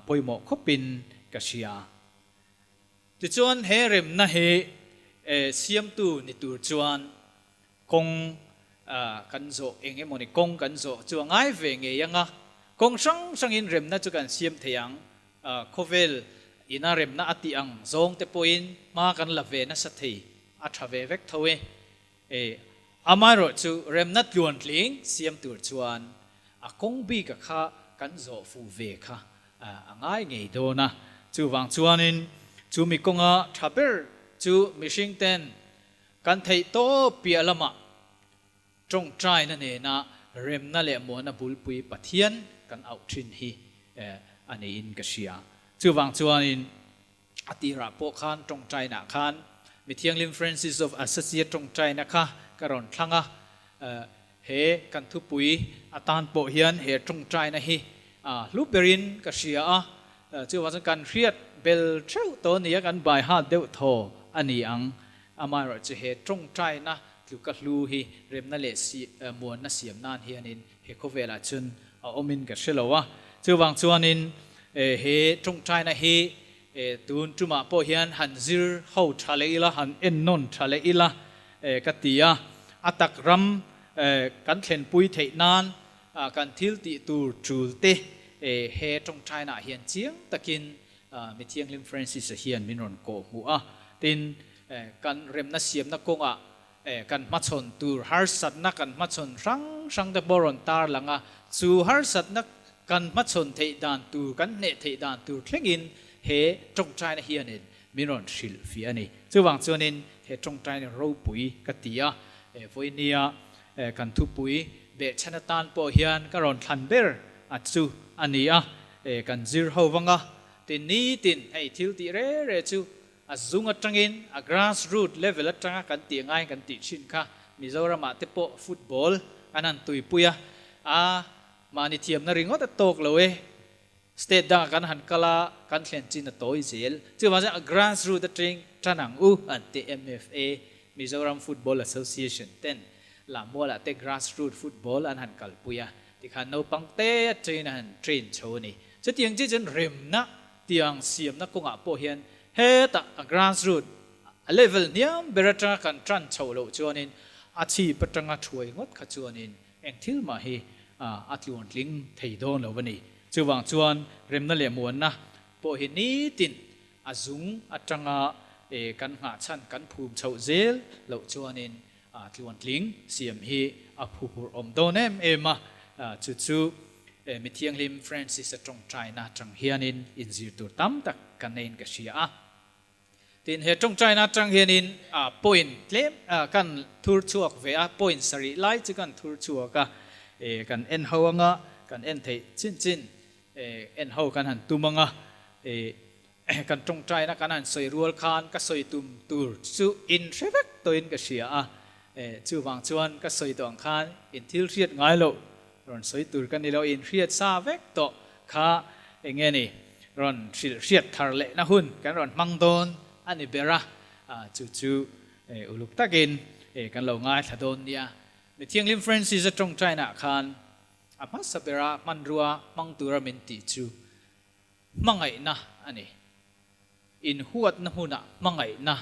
pawimawh khawpin ka hria. Tichuan he remna hi siamtu ni tur chuan kawng kan zawh eng emawni kawng kan zawh chu a ngai ve ngei ang a, kawng hrang hrangin remna chu kan siam thei ang. Khawvel ina remna a tih ang zawng te pawhin hma kan la ve nasa thei, a tha ve vek tho e. Amaherawh chu remna tluantling siam tur chuan a kawng bika kha kan zawh fuh ve kha a ngai ngei dawn a. Chuvang chuanin chu mi kawnga tha ber chu mihring ten kan theih tawp piah lamah Tawngtaina nena remna leh muana bulpui Pathian kan auh thin hi a niin ka hria. Chuvang chuanin a tirah pawh khan tawngtainaah khan Mi Thianghlim Francis of Assisi-a tawngtaina kha ka rawn thlang a. He kan thupui atan pawh hian he tawngtaina hi hlu berin ka hria a. Chuvang chuan kan hriat bel theuh tawh a ni a, kan bai hat deuh thaw a ni ang. Amaherawhchu he tawngtaina tluka hlu hi remna leh muanna siam nan hianin he khawvelah chuan a awmin ka hre lo a. Chuvang chuanin he tawngtaina hi tun tumah pawh hian han zir ho tha leh ila, han ennawn tha leh ila ka ti a. A tak ram kan thlenpui theih nan kan thil tih tur tul te he tawngtainaah hian chiang takin Mithianghlim Francis-a hian min rawn kawh hmuh a. Tin, kan remna siamna kawngah kan hmachhawn tur harsatna kan hmachhawn hrang hrang te pawh rawn tar lang a, chu harsatna kan hmachhawn theih dan tur, kan hneh theih dan tur thlengin he tawngtaina hianin min rawn hrilh fiah a ni. Chuvang chuanin he tawngtaina ropui ka ti a, vawinia kan thupui behchhan atan pawh hian ka rawn thlan ber a chu a ni a, kan zir ho vang a, tin nitin hei thil tih re re chu A zung atangin a grass root level atanga kan tih ngaiin kan tih thin kha Mizoramah te pawh football an han tuipui a, a mahni thiamna ringawt a tawk lo e, state dangah kan han kal a, kan thlen chin a tawi zel. Chuvang chuan a grass root atang tan ang u an ti MFA, Mizoram Football Association, ten Lammualah te grass root football an han kalpui a, tikhan naupang te atangin an han train chho a ni. Chutiang chi chuan remna Tiang siamna kawngah pawh hian hetah a grass root a level hniam ber atanga kan tan chhoh loh chuanin a chhip atanga thuai ngawt kha chuanin eng thil mah hi a tluantling thei dawn lo a ni. Chuvang chuan remna leh muanna pawh hi nitin a zung atanga kan nghahchhan kan phum chhoh zel loh chuanin tluantling siam hi a phuhurh awm dawn em em a, chu chu mi thianghlim Francis-a tawngtaina atang hianin inzir tur tam tak ka neiin ka hria a. Tin, he tawngtaina atang hianin point tlem kan thur chhuak ve a, point sarih lai chu kan thur chhuak a, kan en ho anga kan en theih chin chin en ho kan han tum anga, Kan tawngtaina kan han sawi rual khan ka sawi tum tur chu in hre vek tawhin ka hria a, chuvang chuan ka sawi tawh ang khan in thil hriat ngai loh rawn sawi tur ka ni lo, in hriat sa vek tawh kha eng nge ni rawn hrilh hriat thar lehna hun kan rawn hmang dawn a ni ber a, chu chu uluk takin kan lo ngaithla dawn nia. Mithianghlim Francis-a tawngtainaah khan a hmasa bera hmanrua hmang tura min tih chu Hmangaihna a ni. Inhuatna hmunah hmangaihna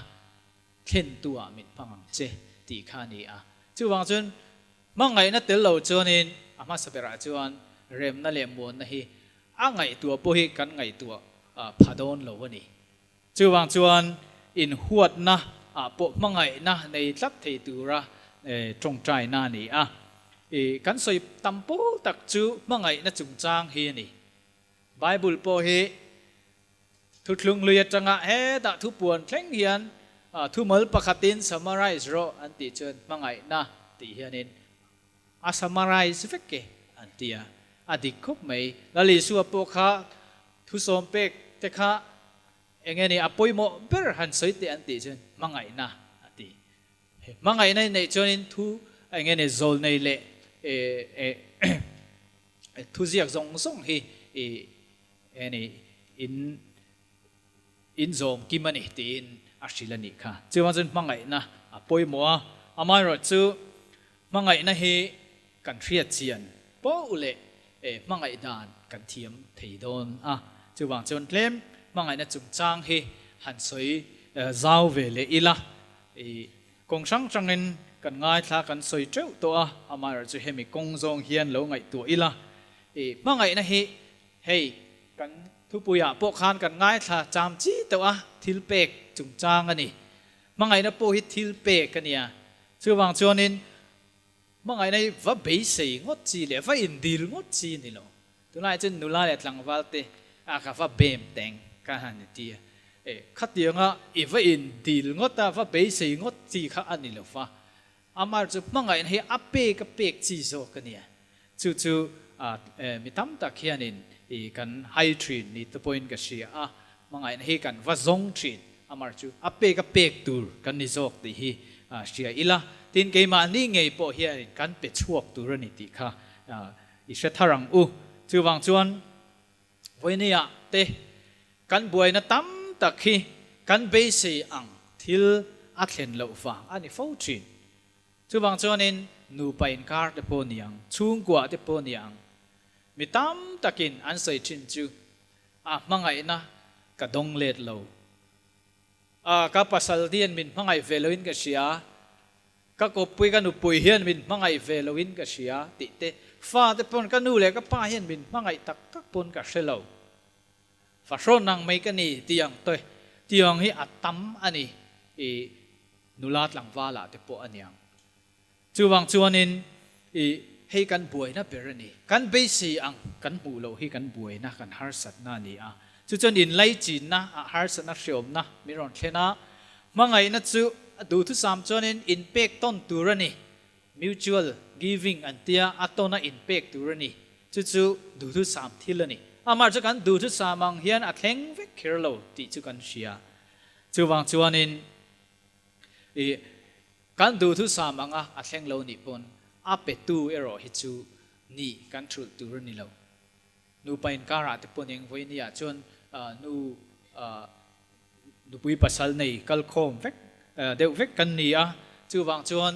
thlentu ah min hmang ang che tih kha a ni a. Chuvang chuan hmangaihna tel lo chuanin a hmasa berah chuan remna leh muanna hi a ngaihtuah pawh hi kan ngaihtuah pha dawn lo a ni. Chuvang chuan inhuatna ah pawh hmangaihna nei tlat thei tura tawngtaina a ni a. Kan sawi tam pawl tak chu hmangaihna chungchang hi a ni. Bible pawh hi thuthlung lui atanga hetah thupuan thleng hian thumal pakhatin summarize rawh an tih chuan hmangaihna tih hianin a summarize vek e an ti a, a dik khawp mai. Lal Isua pawh kha thusawm pek te kha eng nge ni a pawimawh ber han sawi teh an tih chuan hmangaihna a ti. Hmangaihna i neih chuanin thu eng nge ni zawlnei leh Thuziak zawng zawng hi i eni in in zawm kim a ni tiin a hrilh a nih kha. Chuvang chuan hmangaihna a pawimawh a, amaherawhchu hmangaihna hi kan hriat chian poh leh hmangaih dan kan thiam thei dawn a. Chuvang chuan tlem hmangaihna chungchang hi han sawi zau ve leh ila i Kawng hrang hrangin kan ngaithla kan sawi teuh tawh a, amaherawhchu hemi kawng zawng hian lo ngaihtuah ila, i hmangaihna hi hei kan thupuiah pawh khan kan ngaithla cham chi teuh a, thil pek chungchang a ni. Hmangaihna pawh hi thil pek a nia. Chuvang chuanin hmangaihna hi va beisei ngawt chi leh va indil ngawt chi a ni lo. Tunlai chuan nula leh tlangval te a ka va bem teng ka han ni ti a, e khatianga i va in dil ngawt a, va beisei ngawt chi kha a ni lo va, amah chu hmangaihna hi a pek a pek chi zawk a nia, chu chu mi tam tak hianin i kan hai thin ni te pawhin ka hria a, hmangaihna hi kan va zawng thin, amah chu a pek a pek tur kan ni zawk tih hi hria ila, tin keimahni ngei pawh hianin kan pe chhuak tur a ni tih kha I hre thar ang u. Chuvang chuan vawinia te kan buaina tam tak hi kan beisei ang thil a thlen loh vang a ni fo thin. Chuvang chuanin nupa inkar te pawh ni ang, chhungkua te pawh ni ang, mi tam takin an sawi thin chu a hmangaihna ka dawng let lo. A, ka pasal hian min hmangaih ve loin ka hria, ka kawppui ka nupui hian min hmangaih ve loin ka hria tih te, fate pawn ka nu leh ka pa hian min hmangaih tak tak pawn ka hre lo. Fahrawn ang mai ka ni tih ang te, tiang hi a tam a ni i nula tlangvalah te pawh a niang. Chuvang chuanin i hei kan buaina ber a ni. Kan beisei ang kan hmuh loh hi kan buaina, kan harsatna a ni a. Chu chuan inlaichinna ah harsatna hreawmna min rawn thlen a, hmangaihna chu a duhthusam chuanin inpek tawn tur a ni. Mutual giving an tia a tawna inpek tur a ni. Chu chu duhthusam thil a ni. Amah chu kan duhthusam ang hian a thleng vek kher lo tih chu kan hria. Chuvang chuanin i kan duhthusam anga a thleng lo nih pawn a petu erawh hi chu ni kan thulh tur a ni lo. Nupa inkarah te pawn eng vawi nia chuan nu nupui pasal nei kalkhawm vek deuh vek kan ni a, chuvang chuan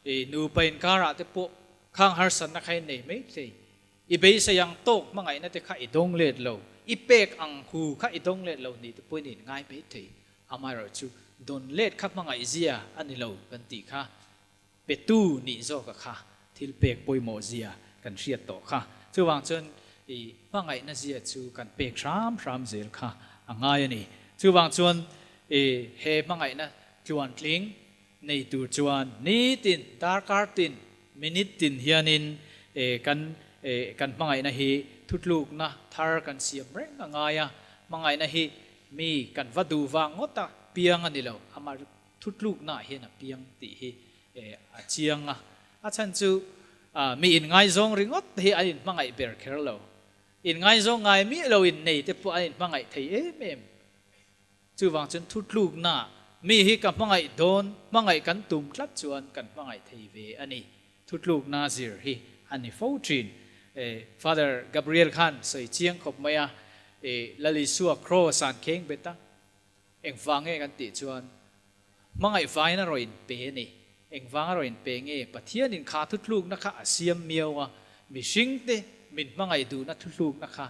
i nupa inkarah te pawh khang harsatna kha i nei mai thei. I beisei ang tawk hmangaihna te kha i dawng let lo, i pek ang hu kha i dawng let lo nih te pawhin i inngai mai thei. Amaherawhchu chu dawn let kha hmangaih zia a ni lo kan tih kha petu nih zawka kha thil pek pawimawh zia kan hriat tawh kha. Chuvang chuan i hmangaihna zia chu kan pek hram hram zel kha a ngai a ni. Chuvang chuan i he hmangaihna tluantling nei tur chuan nitin, darkar tin, minute tin hianin kan kan hmangaihna hi thutlukna thar kan siam reng a ngai a. Hmangaihna hi mi kan va duh vang ngawt a piang a ni lo, amah thutluknaah hian a piang tih hi a chiang a. A chhan chu mi inngaizawng ringawt hi an inhmangaih ber kher lo. Inngaizawng ngai miah lo innei te pawh an inhmangaih thei em em. Chuvang chuan thutlukna mi hi ka hmangaih dawn, hmangaih kan tum tlat chuan kan hmangaih thei ve a ni. Thutlukna zir hi a ni fo thin. Father Gabriel khan sawi chiang khawp mai a, Lal Isua kraws an kheng bet a, engvang nge kan tih chuan hmangaih vain a rawn inpe a ni. Engvang a rawn inpe nge? Pathianin kha thutlukna kha a siam miau a, mihringte min hmangaih duhna thutlukna kha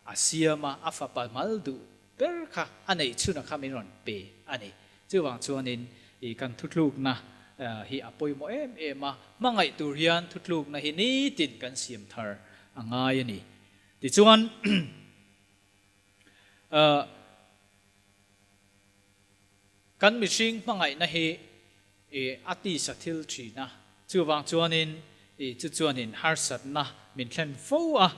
a siam a, a fapa mal duh ber kha a neih chhunah kha min rawn pe a ni. Chuvang chuanin i kan thutlukna hi a pawimawh em em a, hmangaih tur hian thutlukna hi nitin kan siam thar a ngai a ni. Tichuan kan mihring hmangaihna hi i a tisa thil thin a, chuvang chuanin i chu chuanin harsatna min thlen fo a,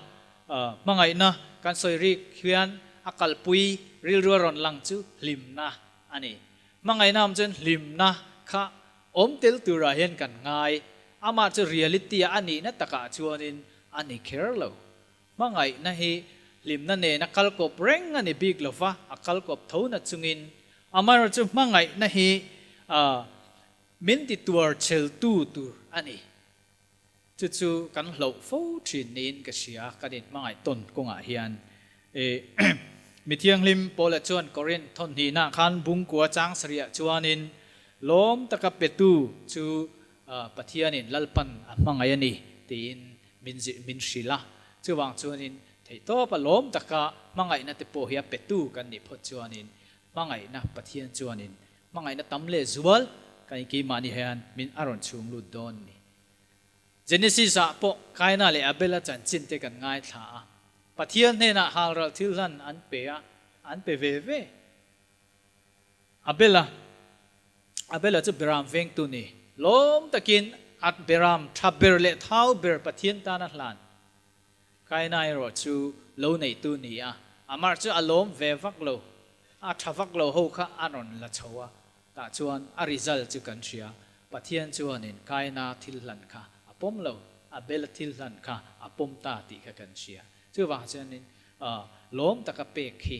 hmangaihna kan sawi rik hian a kalpui rilru a rawn lang chu hlimna a ni. Hmangaihna awm chuan hlimna kha awm tel turah hian kan ngai, amah chu reality a nihna takah chuanin a ni kher lo. Hmangaihna hi hlimna nena kal kawp reng a ni bik lo va, a kal kawp tho na chungin amaherawhchu hmangaihna hi min ti tuar chheltu tur a ni. Chu chu kan hloh fo thin niin ka hria kan inhmangaih tawn kawngah hian. Mi thianghlim Paula chuan Korinth thawnhnihna khan bungkua chang sarihah chuanin lawm taka petu chu Pathianin Lalpan a hmangaih a ni tiin min zirh min hrilh a, chuvang chuanin theihtawp a lawm taka hmangaihna te pawh hi a petu kan nih phawt chuanin hmangaihna Pathian chuanin hmangaihna tam leh zual kan keimahni hian min a rawn chhung lut dawn a ni. Genesis ah pawh Kaina leh Abel-a chanchin te kan ngaithla a, Pathian hnenah halral thil hlan an pe a, an pe ve ve. Abel-a, Abel-a chu Beram vengtu ni. Lawm takin a Beram tha ber leh thau ber Pathian tan a hlan. Kaina erawh chu lo neitu ni a, amah chu a lawm ve vak lo. A tha vak lo ho kha a rawn la chho a, tah chuan a result chu kan hria. Pathian chuanin Kaina thil hlan kha a pawm lo, Abel-a thil hlan kha a pawm ta tih kha kan hria. Chuvang chuanin lawm taka pek hi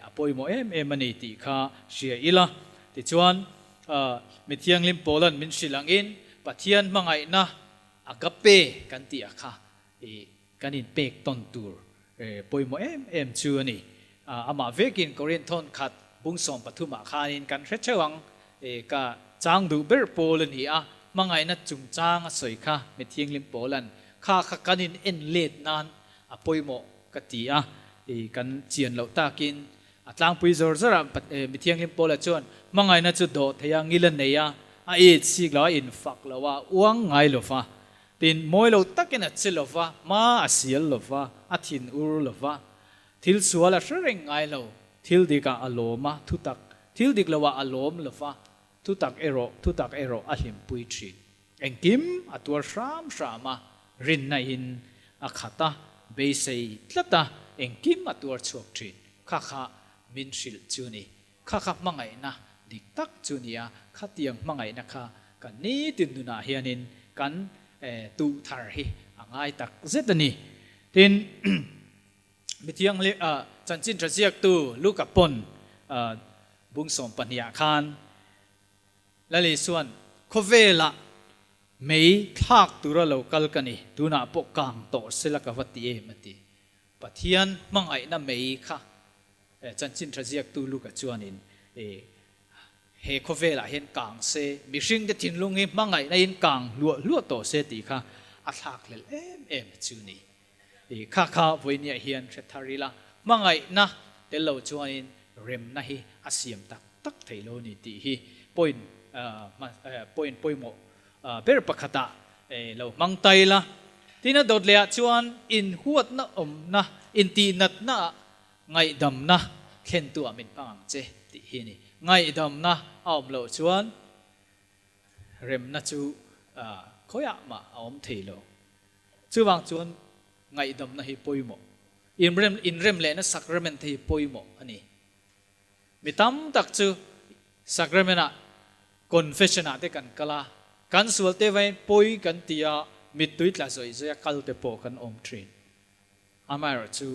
a pawimawh em em a ni tih kha hria ila. Tichuan, mi thianghlim Paulan min hrilh angin Pathian hmangaihna agape kan tih a kha kan inpek tawn tur pawimawh em em chu a ni. Amah vekin Korinth thawn khat bung 13 ah khanin kan hre theuh ang ka. chang duh ber pawl a ni a, hmangaihna chungchang a sawi kha mi thianghlim pawlan kha kha kan in en let nan a pawimawh ka ti a, i kan chian loh takin a tlangpui zawr zawr a, mi thianghlim pawla chuan hmangaihna chu dawh thei a, ngil a nei a, a it sik lo a, infak lo a, uang ngai lo va, tin mawi lo takin a che lo va, hma a sial lo va, a thin ur lo va, Thil sual a hre reng ngai lo, thil dikah a lawm a, thutak, thil dik loah a lawm lo va, thutak erawh, thutak erawh a hlimpui thin. Engkim a tuar hram hram a, rinna in a khat a, beisei tlat a, engkim a tuar chhuak thin. Kha kha min hrilh chu ni. Kha kha hmangaihna dik tak chu ni a, khatiang hmangaihna kha kan nitin nunah hianin kan tuh thar hi a ngai tak zet a ni. Tin. Mi thianghlim chanchin tha ziaktu Luka pawn bung 12 ah khan Lal Isuan khawvelah mei thlak tura lo kal ka ni, tunah pawh kang tawh sela ka va ti em a ti. Pathian hmangaihna mei kha chanchin tha ziaktu Luka chuanin he khawvelah hian kang se, mihringte thinlung hi hmangaihna in kang hluah hluah tawh se tih kha a thlak hlel em em chu ni. I kha kha vawinia hian hre thar ila, hmangaihna tel lo chuanin remna hi a siam tak tak thei lo ni tih hi point point pawimawh ber pakhatah lo hmang ta ila. Tin a dawt lehah chuan inhuatna awmna, intihnatna ah ngaihdamna thlentu ah min hmang ang che tih hi a ni. Ngaihdamna a awm loh chuan remna chu khawiah mah a awm thei lo. Chuvang chuan ngaihdamna hi pawimawh, inrem inrem lehna sacrament te hi pawimawh a ni. Mi tam tak chu sacrament ah confession ah te kan kal a, kan sual te vain pawi kan ti a, mittui tla zawih zawih a kal te pawh kan awm thin. Amaherawhchu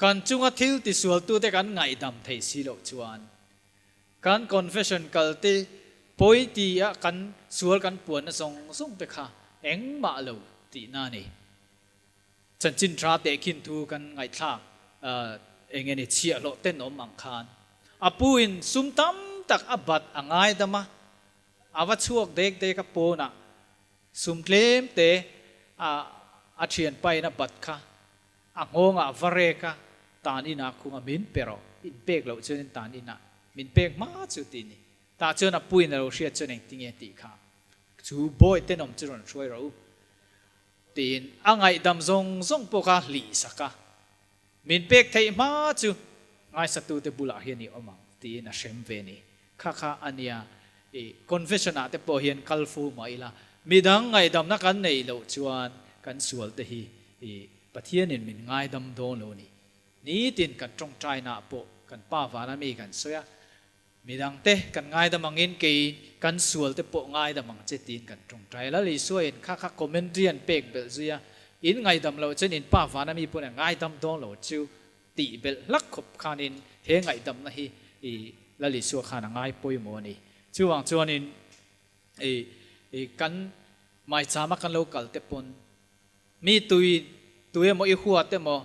kan chunga thil tisualtute kan ngaihdam thei si loh chuan Kan confession kal te pawi ti a kan sual kan puanna zawng zawng te kha engmah lo tihna a ni. Chanchin tha tehkhin thu kan ngaihthlak eng nge ni chhiahhlawh tenawm ang khan a pu in sum tam tak a bat a ngaidam a, a va chhuak dek dek a pawnah sum tlem te a a thianpa in a bat kha A nghawngah va rek a, tan inah khung a min pe rawh, in pek loh chuan in tan inah min pek hma chu ti ni. Tah chuan a puin a lo hriat chuan engtinge tih kha chu bawi tenawm chu rawn hruai rawh u tiin a ngaihdam zawng zawng pawh kha hlih sak a, min pek theih hma chu ngaisatute bulah hian i awm ang tiin a hrem ve ni. Kha kha a nia, i confession ah te pawh hian kal fu mah ila, midang ngaihdamna kan neih loh chuan kan sual te hi i Pathianin min ngaidam dawn lo ni. Nitin kan tawngtaina ah pawh kan Pa vana mi kan sawi a, midang te kan ngaidam angin kei kan sual te pawh ngaidam ang che tiin kan tawngtai. Lal Isua in kha kha commentary an pek belh zui a, in ngaidam loh chuan in Pa vana mi pawn a ngaidam dawn lo chu Tih belh hlak khawp khanin he ngaihdamna hi i Lal Isua khan a ngai pawimawh a ni. Chuvang chuanin i i kan maichama kan lo kal te pawn mi tui tui emaw i huat emaw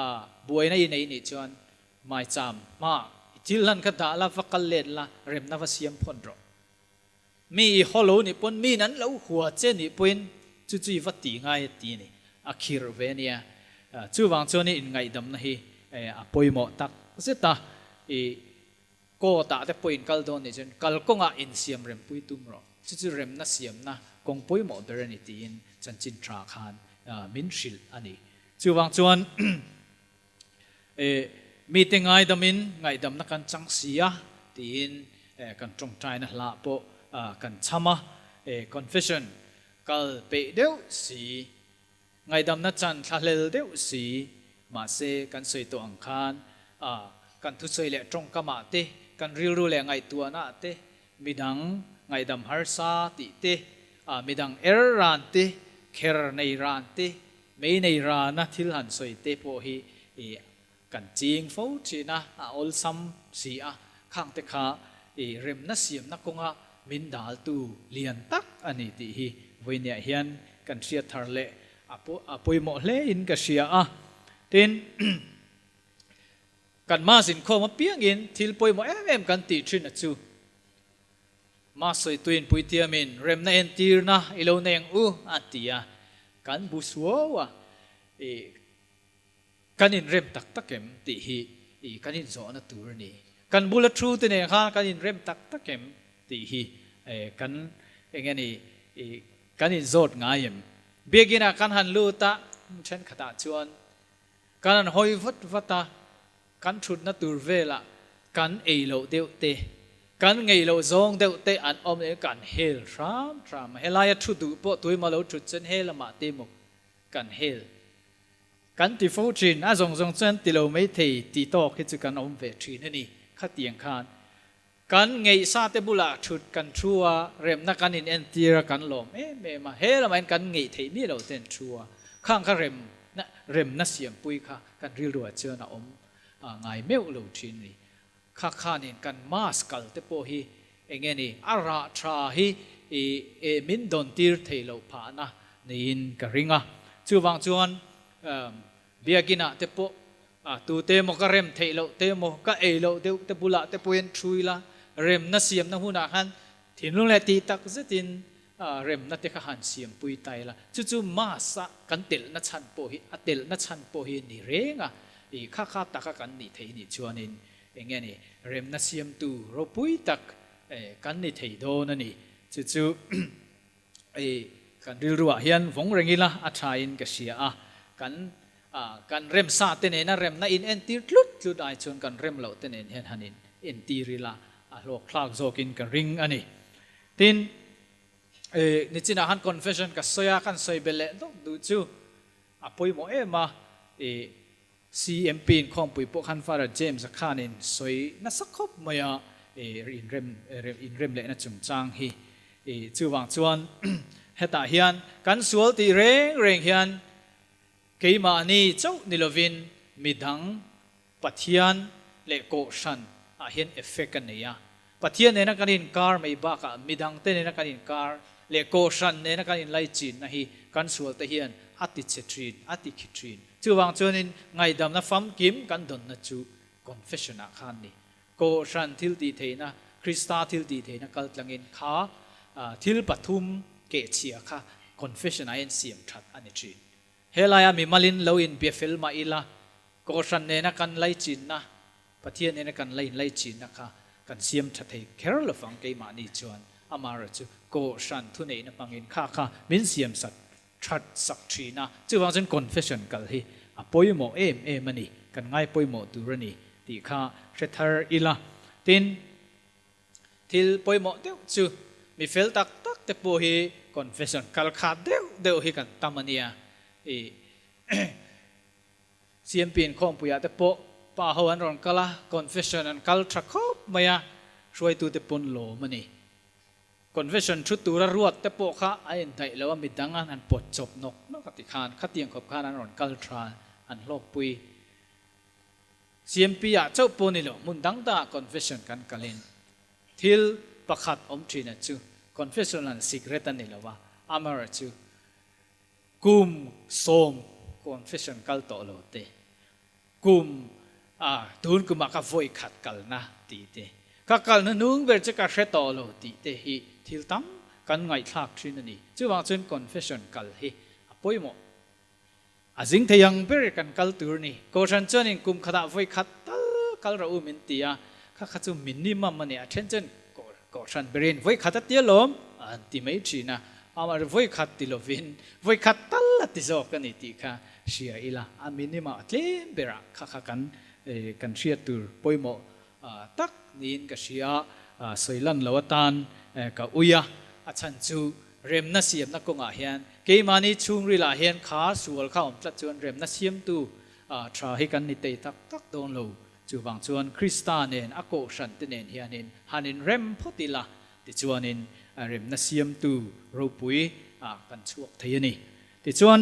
a buaina i nei nih chuan maicham hmaah i thil hlan kha dah la va kal let la remna va siam phawn rawh. Mi i haw lo nih pawn miin an lo hua che nih pawhin chu chu i va tih ngai a ti a ni. A khirh ve a nia. Chuvang chuan i inngaihdamna hi a pawimawh tak zet a. I court ah te pawh in kal dawn nih chuan kalkawngah insiam rempui tum rawh. Chu chu remna siamna kawng pawimawh ber a ni tiin chanchin tha khan min hrilh a ni. Chuvang chuan Mite ngaidamin ngaihdamna kan chang si a tiin kan tawngtaina hlah pawh kan chham a. Confession kal peih deuh si, ngaihdamna chan thlahlel deuh si, mahse kan sawi tawh ang khan kan thusawi leh tawngkamah te, kan rilru leh ngaihtuahnaah te, midang ngaihdam harsa tih te, midang er ran te, kher nei ran te, Mei nei rana thil han sawi te pawh hi i kan ching fo thin a, a awlsam si a, khang te kha i remna siamna kawnga min daltu lian tak a ni tih hi vawinia hian kan hriat thar leh a pawimawh hle in ka hria a. Tin, kan ma zinkhawm apiangin thil pawimawh em em kan tih thin a chu. Ma sawi tuin puitiamin remna entirna i lo nei ang u a ti a, kan bu suau a, i kan inrem tak tak em tih hi i kan inzawhna tur a ni. Kan bula thu te nen khan kan inrem tak tak em tih hi kan eng nge ni i kan inzawt ngai em? Biakinah kan han lut a, thenkhatah chuan kan han hawi vat vat a, Kan thutna tur velah kan ei loh deuh te, kan ngei loh zawng deuh te an awm leh kan hel hram hram a. Helaia thu duh pawh tuima lo thut chuan he lamah te maw kan hel kan ti fo thin. A zawng zawng chuan ti lo mai thei ti tawk hi chu kan awm ve thin a ni. Khatiang khan kan ngeihsa te bulah thut kan thu a, remna kan in entir a, kan lawm em em a, he lamah hian kan ngeih theih miah lo ten thu a, khang kha remna remna siampui kha kan rilruah chuan a awm ngai meuh lo thin a ni. Kha khanin kan mass kal te pawh hi eng nge ni a rah tha hi i e min dawn tir theih loh phahna niin ka ring a, chuvang chuan Biakinah te pawh tute emaw ka rem theih loh te emaw ka ei loh deuh te bulah te pawhin thu ila, remna siamna hunah khan thinlung leh tih tak zetin remna te kha han siampui ta ila. Chu chu mass-a kan telhna chhan pawh hi a telhna chhan pawh hi ni reng a, i kha kha taka kan nih theih nih chuanin eng nge ni remna siamtu ropui tak kan ni thei dawn a ni. Chu chu I kan rilruah hian vawng reng ila a thain ka hria a, kan kan remsa te nena remna in entir tlut tlut ai chuan kan rem loh te nen hian han in entir ila a hlawk thlak zawkin ka ring a ni. Tin, nichinah khan confession ka sawi a, kan sawi belh leh dawk duh chu a pawimawh em a, i CMP inkhawmpui pawh khan Father James-a khanin sawi nasa khawp mai a, inrem inrem lehna chungchang hi. Chuvang chuan hetah hian kan sual tih reng reng hian keimahni chauh ni lovin midang Pathian leh Kohhran ah hian effect a nei a. Pathian nena kan inkar mai bakah midangte nena kan inkar leh Kohhran nena kan inlaichinna hi kan sualte hian a ti che thin, a ti khi thin. Chuvang chuanin ngaihdamna famkim kan dawnna chu confession ah khan ni. Kohhran thil tih theihna, Krista thil tih theihna kal tlangin kha thil pathum kehchhia kha confession ah hian siam that a ni thin. Helaia mimalin lo inbia fel mah ila, Kohhran nena kan laichinna, Pathian nena kan la inlaichinna kha kan siam tha thei kher lo vang keimahni chuan amaherawh chu Kohhran thuneihna hmangin kha kha min siam sak that sak thin a, chuvang chuan confession kal hi a pawimawh em em a ni, kan ngai pawimawh tur a ni tih kha hre thar ila. Tin, thil pawimawh deuh chu mi fel tak tak te pawh hi confession kal khat deuh deuh hi kan tam a nia. I CMP inkhawmpuiah te pawh pa ho an rawn kal a, confession an kal tha khawp mai a, hruaitute pawn lawm a ni. Confession thu tura ruat te pawh kha a indaih lo a, midang an han pawt chawp nawk nawk a ti khan, khatiang khawp khan an rawn kal tha, an hlawkpui. CMP ah chauh pawh ni lo, hmun dang dangah confession kan kalin thil pakhat awm thin a chu, confession an secret a ni lo a, amaherawhchu chu Kum sawm confession kal tawh lo te, kum ah tun kumah ka vawi khat kalna tih te, ka kalna hnung ber chu ka hre tawh lo tih te hi thil tam kan ngaihthlak thin a ni. Chuvang chuan confession kal hi a pawimawh. A zing thei ang ber kan kal tur ni. Kohhran chuanin kum khatah vawi khat tal kal rawh u min ti a, kha kha chu minimum a ni. A then chuan Kohhran berin vawi khat a ti alawm an ti mai thin a, amah ri vawi khat ti lovin vawi khat tal a ti zawk a ni tih kha hria ila, a minimum a tlem berah kha kha kan kan hriat tur pawimawh tak niin ka hria a, sawi lan lo atan ka ui a, a chhan chu remna siamna kawngah hian keimahni chhungrilah hian kha sual kha awm tlat chuan remna siamtu tha hi kan ni tei tak tak dawn lo. Chuvang chuan Krista nen a kohhran te nen hianin han inrem phawt ila, tichuanin remna siamtu ropui ah kan chhuak thei a ni. Tichuan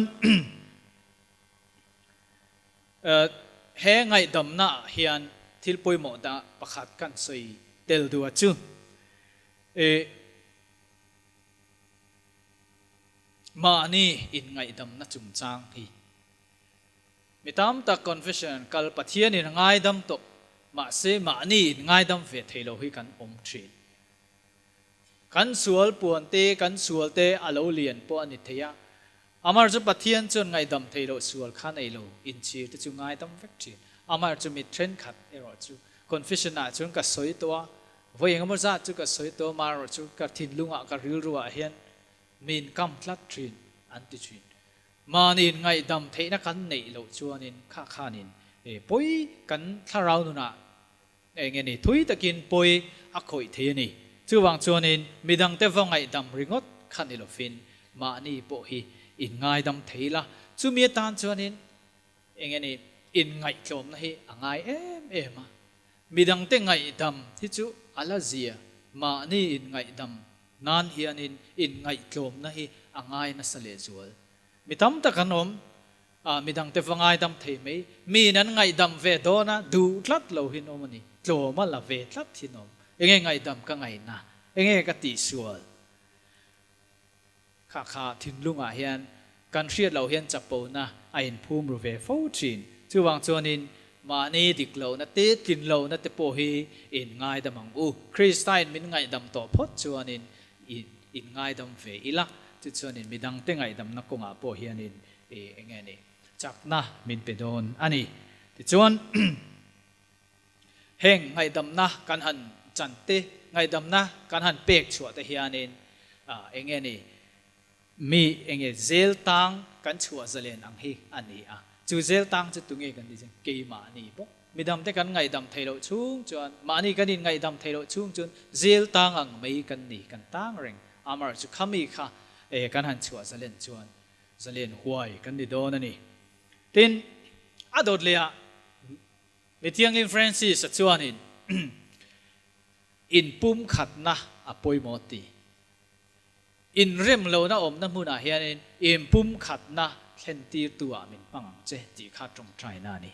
he ngaihdamna ah hian thil pawimawh dah pakhat kan sawi tel duh a chu, mahni inngaihdamna chungchang hi. Mi tam tak confession an kal, Pathian in a ngaidam tawh, mahse mahni in ngaidam ve thei lo hi kan awm thin. Kan sual puan te, kan sual te a lo lian pawh a ni thei a. Amar chu Pathian chuan ngaihdam thei loh sual kha nei lo, inchhir te chu ngaidam vek thin. Amar chu mit thenkhat erawh chu confession ah chuan ka sawi tawh a, vawi engemaw zat chu ka sawi tawh a, amaherawh chu ka thinlungah ka rilruah hian min kam tlat thin an ti thin. Mahniin ngaihdam theihna kan neih loh chuanin kha khanin pawi kan thlarau nunah Eng nge ni? Thui takin pawi a khawih thei a ni. Chuvang chuanin midangte va ngaihdam ringawt kha ni lovin mahni pawh hi inngaidam thei la. Chumi atan chuanin eng nge ni? Inngaihtlawmna hi a ngai em em a. Midangte ngaihdam hi chu a la zia. Mahni inngaihdam nan hianin inngaihtlawmna hi a ngai nasa lehzual. Mi tam tak an awm. A, midangte va ngaidam thei mai. Miin an ngaihdam ve dawn a, duh tlat lo hi an awm a ni. Tlawm a la ve tlat hi an awm. Enge ngaihdam ka ngaihna? Enge ka tihsual? Kha kha thinlungah hian kan hriat loh hian chapona a inphum ru ve fo thin. Chuvang chuanin mahni dik lohna te, tlin lohna te pawh hi in ngaidam ang u. Kristain min ngaihdam tawh phawt chuanin in ngaidam ve ila. Tichuanin midangte ngaihdamna kawngah pawh hianin I eng nge ni? Chakna min pe dawn a ni. Tichuan, heng ngaihdamna kan han chan te, ngaihdamna kan han pek chhuah te hianin eng nge ni? Mi eng nge zel tang kan chhuah zalen ang hi a ni a. Chu zel tang chu tunge kan tih chuan keimahni bawk. Midangte kan ngaihdam theih loh chhung chuan, mahni kan inngaihdam theih loh chhung chuan zel tang ang mai kan ni, kan tang reng. Amaherawhchu chu khami kha kan han chhuah zalen chuan Zalen huai kan ni dawn a ni. Tin, a dawt leh ah Mi Thianghlim Francis-a chuanin inpumkhatna a pawimawh ti. Inrem lohna awmna hmunah hianin inpumkhatna thlentirtu ah min hmang ang che tih kha tawngtaina a ni.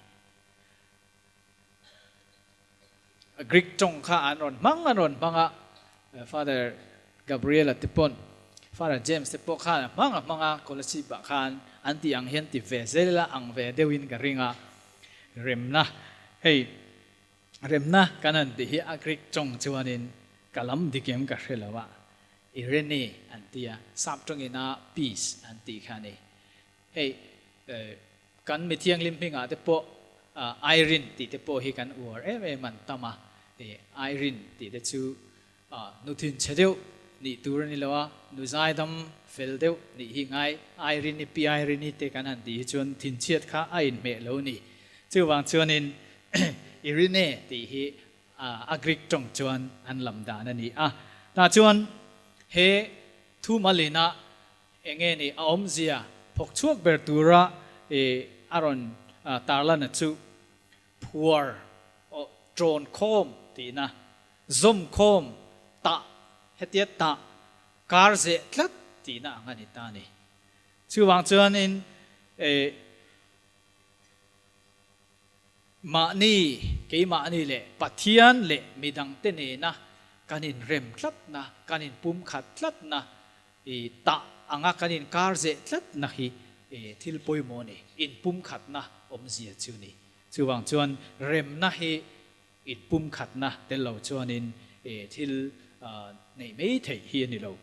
Greek tawng kha an rawn hmang an rawn hmang a, Father Gabriel-a te pawn, Father James te pawh khan a hmang a hmang a, Kolasib ah khan an tih ang hian ti ve zel ila ang ve deuhin ka ring a, remna, hei remna kan han tih hi a Greek tawng chuanin ka lam dik em ka hre lo a, Irene an ti a, sap tawngin a peace an tih kha a ni. Hei kan mithianghlim hmingah te pawh Irene tih te pawh hi kan uar em em an tam a, Irene tih te chu nu thinchhe deuh nih tur a ni lo a, nu zaidam fel deuh nih hi ngai Irene-i pi Irene-i te kan han tih hi chuan thinchhiat kha a inhmeh lo ni. Chuvang chuanin Irene tih hi a Greek tawng chuan an lam dan a ni a. Tah chuan he thu malina Enge ni a awmzia phawk chhuak ber tura i a rawn tarlan a chu phuar aw ṭawn khawm tihna, zawm khawm tah hetia tah kar zeh tlat tihna ang a ni ta a ni. Chuvang chuanin i mahni, keimahni leh Pathian leh midangte nena kan inrem tlatna, kan inpumkhat tlatna I tah anga kan inkar zeh tlatna hi thil pawimawh a ni, inpumkhatna awmzia chu ni. Chuvang chuan remna hi inpumkhatna tel lo chuanin thil neih mai theih hi a ni lo.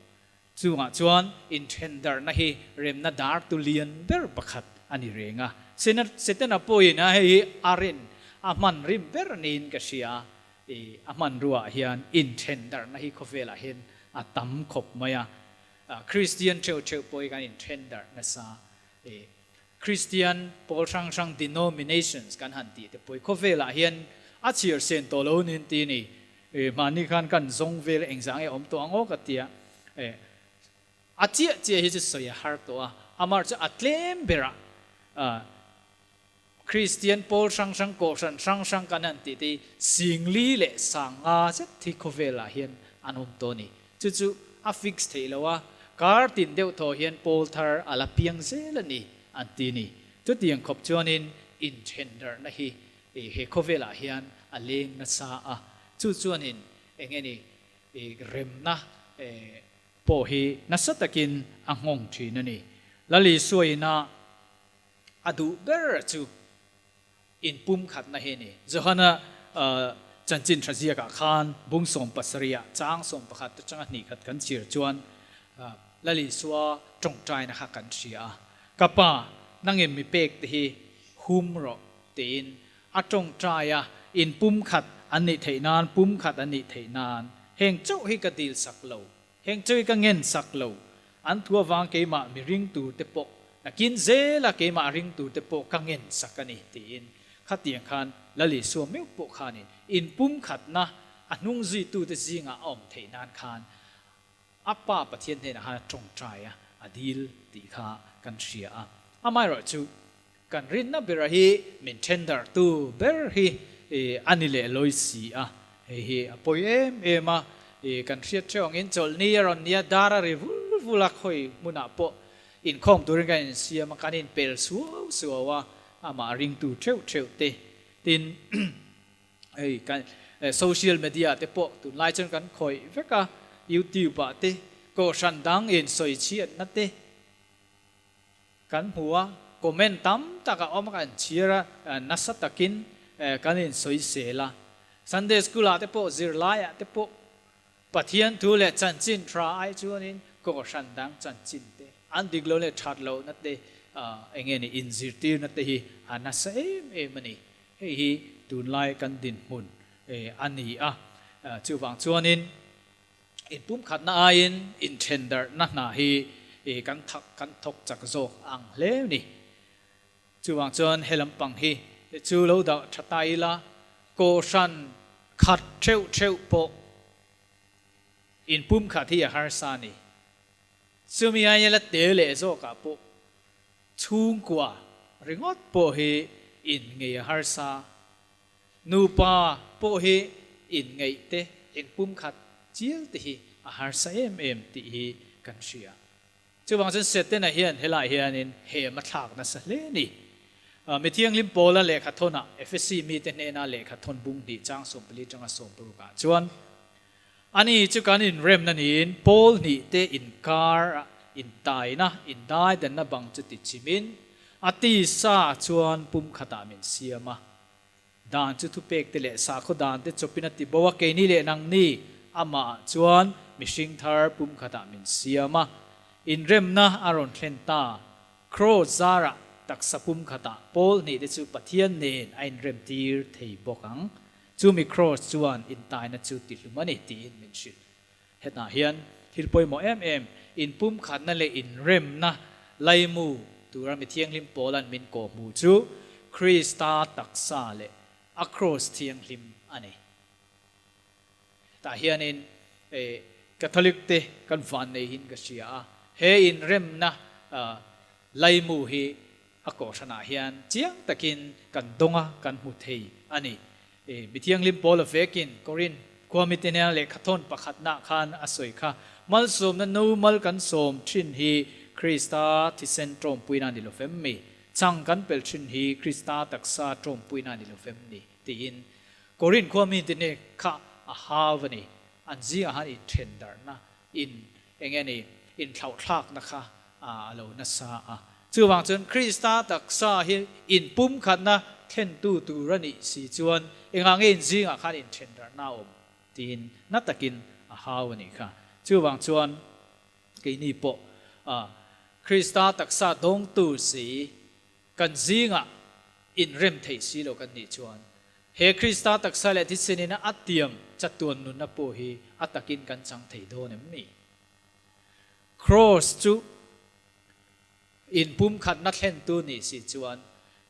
Chungah chuan inthendarhna hi remna dar tu lian ber pakhat a ni reng a. Setana pawhin a hei hi a rin, a hman rim ber niin ka hria. I a hmanruaah hian inthendarhna hi khawvelah hian a tam khawp mai a. Kristian theuh theuh pawh hi kan inthendarh nasa. I Kristian pawl hrang hrang denominations kan han tih te pawh hi khawvelah hian a chhiar sen tawh lo niin ti ni. I hmanni khan kan zawng vel engzah nge awm tawh ang aw ka tia. I a chiah chiah hi chu sawi a har tawh a, amah chu a tlem berah Kristian pawl hrang hrang, kohhran hrang hrang kan han tih te hi singli leh sanga zet hi khawvelah hian an awm tawh a ni. Chu chu a fix theih lo a, kar tin deuh thaw hian pawl thar a la piang zel a ni an ti a ni. Chutiang khawp chuanin inthendarhna hi he khawvelah hian a leng nasa a, chu chuanin eng nge ni remna pawh hi nasa takin a nghawng thin a ni. Lal Isua ina A duh ber chu inpumkhatna hi a ni. Johana Chanchin tha ziakah khan bung 17 ah chang 11 atanga hnih khat kan chhiar chuan Lal Isua tawngtaina kha kan hria a, Ka Pa, nangin mi pek te hi hum rawh tiin a tawngtai a, in pumkhat an nih theih nan, pumkhat an nih theih nan heng chauh hi ka dil sak lo. Heng chu i ka ngen sak lo. An thu avang keimah mi ring tur te pawh, nakin zela keimah ring tur te pawh ka ngen sak a ni, tiin khatiang khan Lal Isua meuh pawh khanin inpumkhatna a hnung zuitute zingah a awm theih nan khan a Pa Pathian hnenah khan a tawngtai a, a dil tih kha kan hria a. Amaherawhchu kan rinna bera hi min thendarhtu ber hi a ni leh lawi si a, hei hi a pawi em em a, kan hriat theuh angin chawlhni a rawn nia dar a ri vul vul a, khawi hmunah pawh inkhawm turin kan insiam a, kan inpel suau suau a, amah ringtu theuh theuh te tin hei kan social media te pawh tunlai chuan kan khawih vek a, youtube ah te kohhran dang insawi chhiatna te. Kan hmu a, comment tam tak a awm a, kan chhiar a, nasa takin kan insawisel a. Sunday School ah te pawh, zirlai ah te pawh Pathian thu leh chanchin tha ai chuanin Kohhran dang chanchin te, an dik lo leh that lohna te, eng nge ni inzirtirna te hi a nasa em em a ni. Hei hi tunlai kan dinhmun a ni a, chuvang chuanin Inpumkhatna aiin inthendarhna hna hi kan thak kan thawk chak zawk ang hle a ni. Chuvang chuan he lampang hi chu lo dah tha ta ila, Kohhran khat theuh theuh pawh inpumkhat hi a harsa a ni. Chumi aia la te leh zawkah pawh chhungkua ringawt pawh hi inngei a harsa. Nupa pawh hi inngeih te, inpumkhat chial te hi a harsa em em tih hi kan hria. Chuvang chuan Setana hian helaiah hianin hem a thlak nasa hle a ni. Mi thianghlim Paula lehkha thawnah Efesi mite hnena lehkha thawn bung hnih chang 14 tanga 16 ah chuan, Ani chu kan inremna niin Paul hnih te inkar ah intaina, indaidanna bang chu ti chimin a tisa chuan pumkhatah min siam a. Dan chu thupek te leh sakhaw dan te chawpin a ti bo a, keini leh nangni amah chuan mihring thar pumkhatah min siam a. Inremna a rawn thlen ta. Cross zarah taksa pumkhatah Paul hnih te chu Pathian nen a inremtir thei bawk ang. Chumi Cross chuan intaina chu tihlum a ni tiin min hrilh. Hetah hian thil pawimawh em em, inpumkhatna leh inremna laimu tura mi thianghlim Paula'n min kawhhmuh chu Krista taksa leh a Cross thianghlim a ni. Hetah hianin Catholic te kan vanneihin ka hria a, he inremna laimu hi A kohhranah hian chiang takin kan dawng a, kan hmu thei a ni. Mi thianghlim Paula vekin Korinth khuamite hnena lehkhathawn pakhatnah khan a sawi kha, Malsawmna no mal kan sawm thin hi Krista thisen tawmpuina a ni lo fem mi? Chang kan pel thin hi Krista taksa tawmpuina a ni lo fem ni? tiin Korinth khuamite hne kha a hau a ni. An zingah khan inthendarhna, in eng nge ni, inthlauhthlakna kha a lo nasa a. Chuvang chuan Krista taksa hi inpumkhatna thlentu tur a nih si chuan engah nge inzingah khan inthendarhna a awm tiin na takin a hau a nih kha. Chuvang chuan keini pawh Krista taksa dawngtu si kan zingah inrem theih si lo kan nih chuan he Krista taksa leh thisen in a tiam chatuan nunna pawh hi a takin kan chang thei dawn em ni? Cross chu inpumkhatna thlentu nih si chuan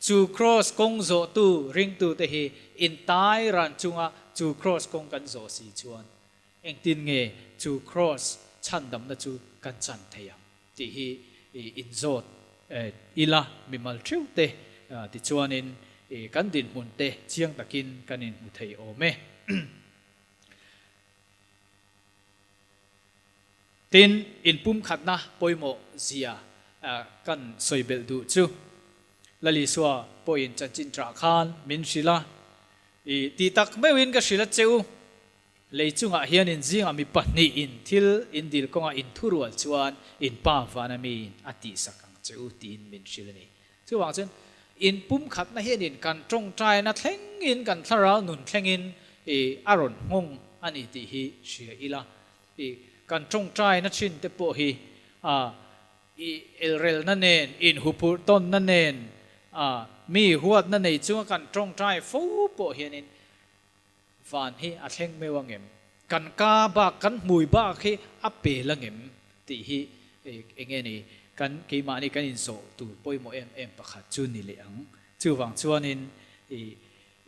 chu cross kawng zawhtu ringtute hi intai ran chunga chu cross kawng kan zawh si chuan engtin nge chu cross chhandamna chu kan chan thei ang tih hi inzawt ila mimal theuh te tichuanin kan dinhmun te chiang takin kan inhmu thei awm e. Tin, inpumkhatna pawimawh zia kan sawi belh duh chu Lal Isua pawhin chanchin ṭah khan min hrilh a, I ti tak meuhin ka hrilh a che u, lei chungah hian in zingah mi pahnihin thil in dil kawngah in thurual chuan in Pa vana miin a tihsak ang che u tiin min hrilh a ni. Chuvang chuan inpumkhatna hianin kan ṭawngṭaina thlengin, kan thlarau nun thlengin i a rawn nghawng a ni tih hi hria ila. I kan tawngtaina thin te pawh hi a i elrelna nen, inhuphurh tawnna nen, a mi huatna nei chunga kan tawngtai fo pawh hianin van hi a thleng meuh angem? Kan ka bak, kan hmui bak hi a pel angem? Tih hi enge ni kan keimahni kan inzawh tur pawimawh em em pakhat chu ni leh ang. Chuvang chuanin i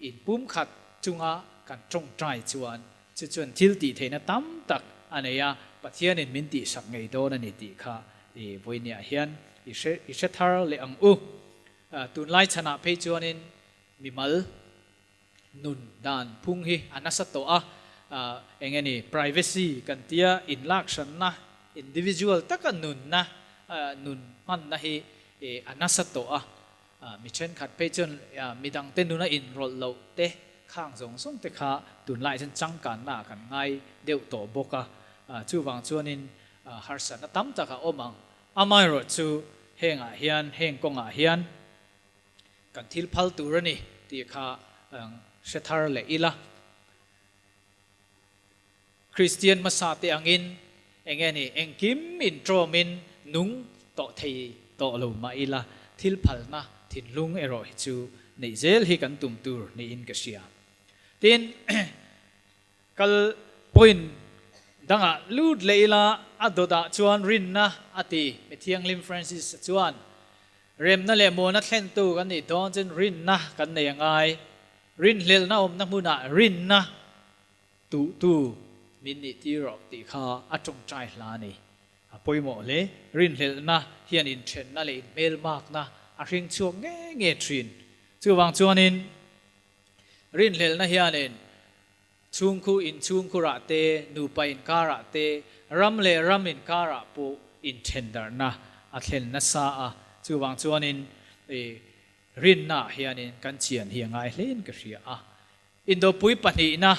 inpumkhat chunga kan tawngtai chuan chu chuan thil tih theihna tam tak a nei a, Pathianin min tihsak ngei dawn a ni tih kha i vawinia hian i hre i hre thar leh ang u. Tunlai chhanah phei chuanin mimal Nun dan phung hi a nasa tawh a, eng nge ni, privacy kan tia inlakhranna, individual taka nunna, nun hmanna hi a nasa tawh a. Mi thenkhat phei chuan midangte nuna inrawlh loh te khang zawng zawng te kha tunlaiah chuan changkanna ah kan ngai deuh tawh bawk a, chuvang chuanin harsatna tam tak a awm ang. Amaherawhchu hengah hian, heng kawngah hian, Kan thil phal tur a ni tih kha hre thar leh ila. Kristian hmasa te angin eng nge ni engkim intawmin nung tawh thei tawh lo mah ila, thil phalna thinlung erawh hi chu neih zel hi kan tum tur niin ka hria. Tin, kal point dangah lut leh ila a dawtah chuan rinna a ti. Mithianghlim Francis chuan Remna leh muana thlentu kan nih dawn chuan rinna kan nei a ngai. Rinhlelhna awmna hmunah rinna tuhtu min nih tir rawh tih kha a tawngtai hla a ni. A pawimawh hle. Rinhlelhna hian inthenna leh inhmelmakna a hring chhuak nge nge thin. Chuvang chuanin rinhlelhna hianin chhungkhu inchhungkhurah te, nupa inkarah te, ram leh ram inkarah pawh inthendarhna a thlen nasa a, chuvang chuanin rinnaah hianin kan chian hi a ngai hlein ka hria a. Indopui pahnihna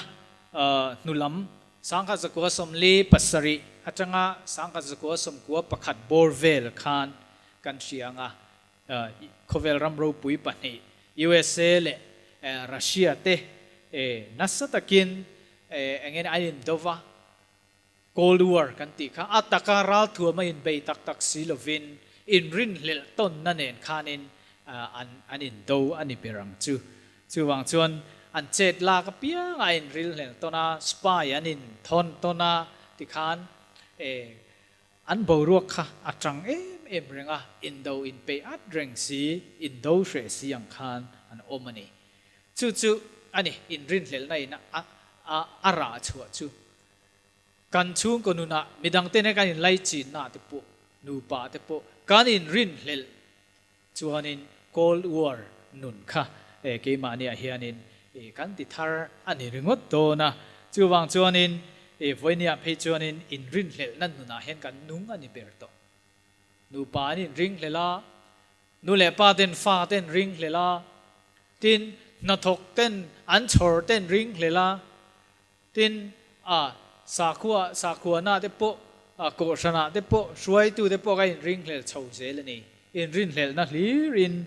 hnulam 1947 atanga 1991 bawr vel khan kan hria ang a, Khawvel ram ropui pahnih USA leh Russia te nasa takin engin an indo va, Cold War kan tih kha a taka ralthuam a inbei tak tak si lovin inrinhlelh tawnna nen khanin an indo a ni ber ang chu. Chuvang chuan an chet lak apiang a inrilhlelh tawn a, spy an inthawn tawn a tikhan An boruak kha a tang em em reng a, indo inpeih at reng si, indo hreh si ang khan an awm a ni. Chu chu a ni, inrinhlelhna in a a rah chhuah chu. Kan chhungkaw nunah midangte nen kan inlaichinna te pawh, nupa te pawh kan inrinhlelh chuanin Cold War nun kha keimahniah hianin kan ti thar a ni ringawt dawn a. Chuvang chuanin vawinia phei chuanin inrinhlelhna nunah hian kan nung a ni ber tawh. Nupa an inringhlelh a, nu leh pa ten fa ten ringhlelh a, tin hnathawk ten an chhawr ten ringhlelh a, Tin, a sakhua, sakhuana te pawh, a kohhranah te pawh, hruaitu te pawh ka inringhlel chho zel a ni. Inrinhlelhna hlirin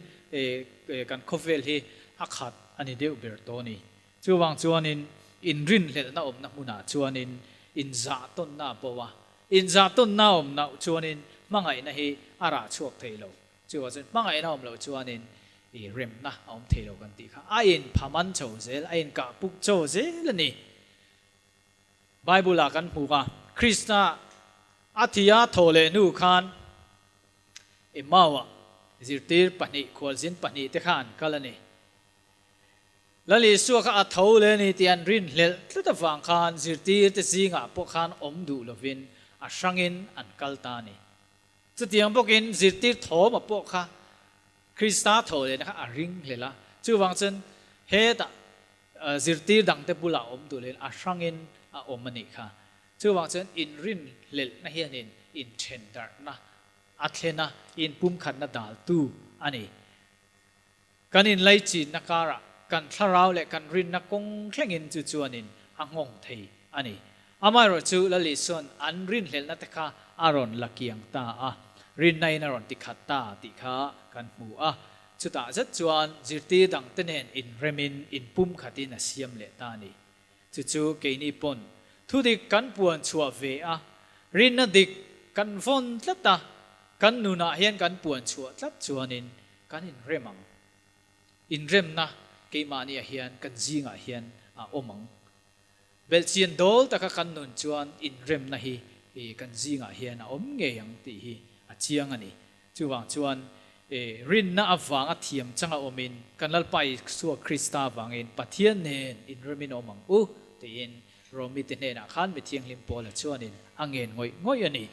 kan khawvel hi a khat a ni deuh ber tawh a ni. Chuvang chuanin inrinhlelhna awmna hmunah chuanin inzah tawnna a bo a, inzah tawnna awm loh chuanin hmangaihna hi a rah chhuak thei lo. Chuvang chuan hmangaihna awm loh chuanin i remna a awm thei lo kan tih kha a inphaman chho zel, a inkah puk chho zel a ni. Bible-ah kan hmu a, Krista a thia thaw leh hnu khan Emau-ah zirtir pahnih, khualzin pahnih te kha an kal a ni. Lal Isua kha a tho leh a ni tih an rinhlelh tlat avang khan zirtirte zingah pawh khan awm duh lovin a hrangin an kal ta a ni. Chutiang bawkin zirtir thawma pawh kha Krista tho lehna kha a ring hlel a, chuvang chuan hetah zirtir dangte bulah awm duh lehin a hrangin a awm a nih kha. Chuvang chuan inrinhlelhna hianin inthendarhna a thlen a, inpumkhatna daltu a ni. Kan inlaichinna karah kan thlarau leh kan rinna kawng thlengin chu chuanin a nghawng thei a ni. Amaherawhchu Lal Isua'n an rinhlelhna te kha a rawn la kiang ta a, rinna-in a rawn tikhat ta tih kha kan hmu a. Chutah zet chuan zirtir dangte nen inremin inpumkhatin a siam leh ta a ni. Chu chu keini pawn thudik kan puan chhuah ve a, rinna dik kan vawn tlat a, kan nunah hian kan puan chhuah tlat chuanin kan inrem ang. Inremna keimahniah hian kan zingah hian a awm ang. Belhchian dawl taka kan nun chuan inremna hi kan zingah hian a awm ngei ang tih hi a chiang a ni. Chuvang chuan rinna avanga thiam changa awmin kan Lalpa Isua Krista avangin Pathian nen inremin awm ang u tiin Romite hnenah khan mi thianghlim Paula chuanin a ngen ngawih ngawih a ni.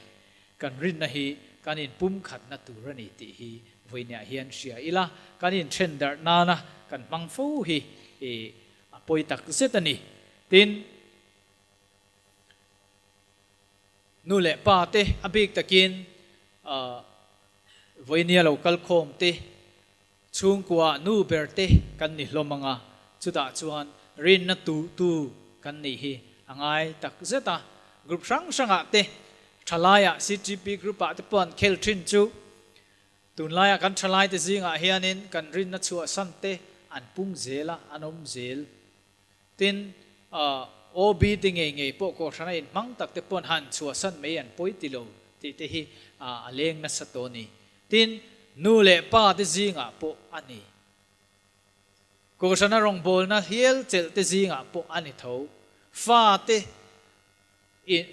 Kan rinna hi kan inpumkhatna tur a ni tih hi vawiinah hian hria ila, kan inthen darh nana kan hmang fo hi a pawi tak zet a ni. Tin, nu leh pa te a bik takin vawiinia lo kal khawm te, chhungkua nu ber te kan ni hlawm ang a, chutah chuan rinna tu tu kan nih hi a ngai tak zet a. Group hrang hrangah te, thalaiah CTP group ah te pawh an khel thin chu Tunlaia kan thalaite zingah hianin kan rinna chhuahsan te an pung zel a, an awm zel. Tin, OB te ngei ngei pawh Kohhrana inhmang tak te pawn han chhuahsan mai an pawi ti lo tih te hi a leng nasa tawh a ni. Tin, nu leh pa te zingah pawh a ni. Kohhrana rawngbawlna hial chelh te zingah pawh a ni tho. Fa te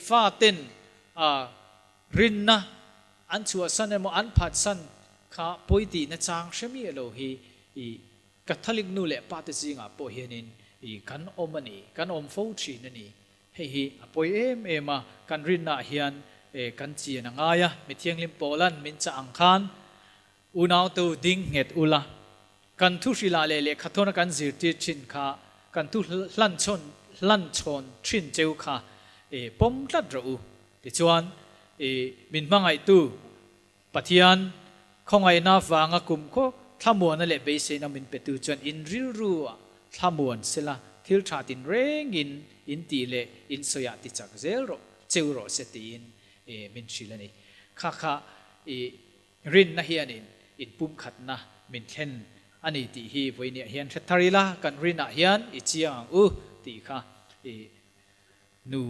fa ten rinna an chhuahsan emaw an phatsan kha pawi tihna chang hre miah lo hi i Catholic nu leh pa te zingah pawh hianin i kan awm a ni, kan awm fo thin a ni. Hei hi a pawi em em a, kan rinnaah hian kan chian a ngai a, mi thianghlim pawlan min chah ang khan Unautu ding nghet ula, kan thu hrilah leh lehkhathawna kan zirtir thin kha, kan thu hlanchhawn hlanchhawn thin cheu kha i pawm tlat rawh u. Tichuan, i min hmangaihtu Pathian khawngaihna vanga kumkhaw thlamuana leh beiseina min petu chuan in rilru ah thlamuan sela, thil tha tinrengin in tih leh in sawiah ti chak zel rawh, cheu rawh se tiin i min hrilh a ni. Kha kha i Rinna hianin inpumkhatna min thlen a ni tih hi vawiiniah hian hre thar ila, kan rinah hian i chiang ang u tih kha i nu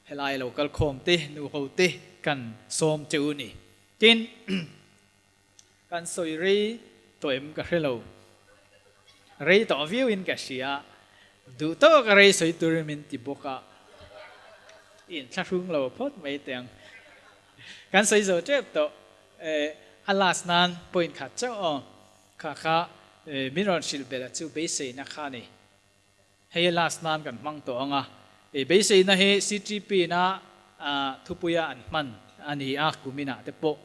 helai lo kal khawm te, nu ho te kan sawm che u ni. Tin, kan sawi rei tawh em ka hre lo, rei tawh viauin ka hria, duh tawk a rei sawi turin min ti bawk a, i inthlahrung lo phawt mai teh ang. Kan sawi zo tep tawh e, a last nan point khat chauh aw, kha kha min rawn hrilh belh a chu beiseina kha a ni. Hei a last nan kan hmang tawh ang a, beiseina hi CTP na thupuia an hman a ni a, kuminah te pawh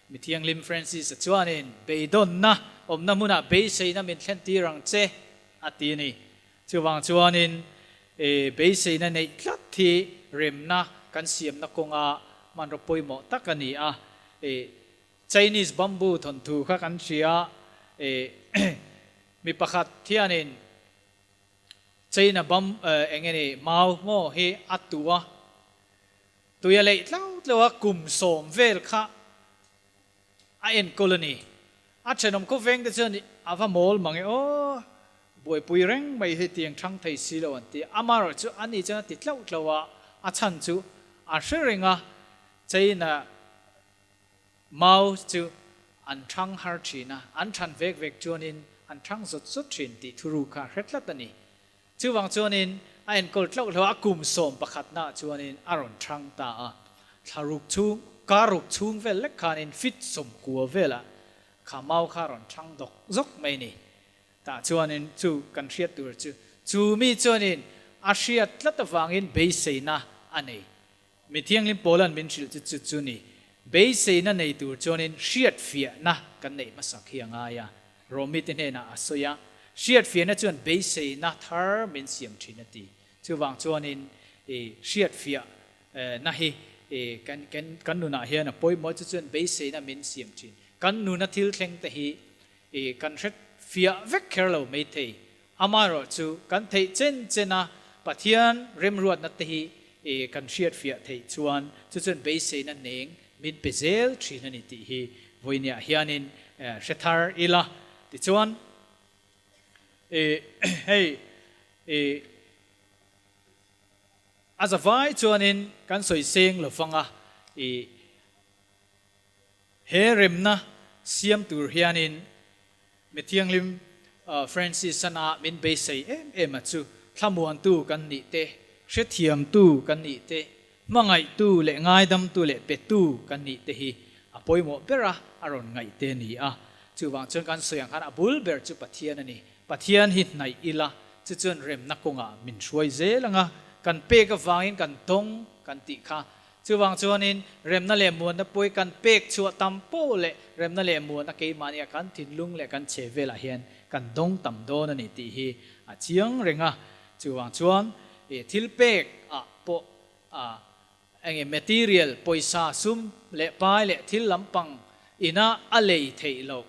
mi thianghlim Francis-a chuanin beidawnna awmna hmunah beiseina min thlen tir ang che a ti a ni. Chuvang chuanin beiseina neih tlat hi remna kan siamna kawnga hmanraw pawimawh tak a ni a. Chinese bamboo thawnthu kha kan hria a, mi pakhat hianin China bam eng nge ni mau maw hi a tu a, tui a leih tlau tlau a, kum sawm vel kha A enkawl a ni. A thenawm khawveng te chuan a va mawl mang e aw, buaipui reng mai hi tiang thang thei si lo an ti. Amaherawh chu ani chuan a ti tlauh tlauh a, a chhan chu a hre reng a, China mau chu an thang har thin a, an than vek vek chuanin an thang zawt zawt thin tih thuru kha a hre tlat a ni. Chuvang chuanin a enkawl tlauh hlauh a, a kum sawm pakhatnaah chuanin a rawn thang ta a. Thla ruk chhung, kar ruk chhung vel lek khanin fit sawmkua velah kha mau kha a rawn thang dawk zawk mai ni. Tah chuanin chu kan hriat tur chu, chu mi chuanin a hriat tlat avangin beiseina a nei. Mi thianghlim Paula'n min hrilh chu chu chu ni. Beiseina nei tur chuanin hriatfiahna kan neih hmasak hi a ngai a, Romite hnenah a sawi a. Hriatfiahna chuan beiseina thar min siam thin a ti. Chuvang chuanin i hriatfiahna hi kan kan kan nunah hian a pawimawh chu chuan beiseina min siam thin. Kan nuna thil thleng te hi i kan hretfiah vek kher lo maithei. Amaherawh chu kan theih chen chen a Pathian remruatna te hi kan hriatfiah theih chuan chu chuan beiseina neng min pe zel thin a ni tih hi vawiiniah hianin hre thar ila. Tichuan hei. A zavai chuanin kan sawi seng lo fang a, i he remna siam tur hianin Mithianghlim Francis-ana min beisei em em a chu thlamuantu kan nih te, hrethiamtu kan nih te, hmangaihtu leh ngaidamtu leh petu kan nih te hi a pawimawh ber a, a rawn ngaih te a ni a. Chuvang chuan kan sawi ang khan a bul ber chu Pathian a ni. Pathian hi hnaih ila, chu chuan remna kawngah min hruai zel ang a, kan pek avangin kan tawng kan tih kha. Chuvang chuanin remna leh muanna pawi kan pek chhuah tam pawh leh remna leh muanna keimahnia kan thinlung leh kan chhe velah hian kan dawng tam dawn a ni tih hi a chiang reng a. Chuvang chuan thil pek ah pawh enge material, pawisa, sum leh pai leh thil lampang ina a lei theih loh.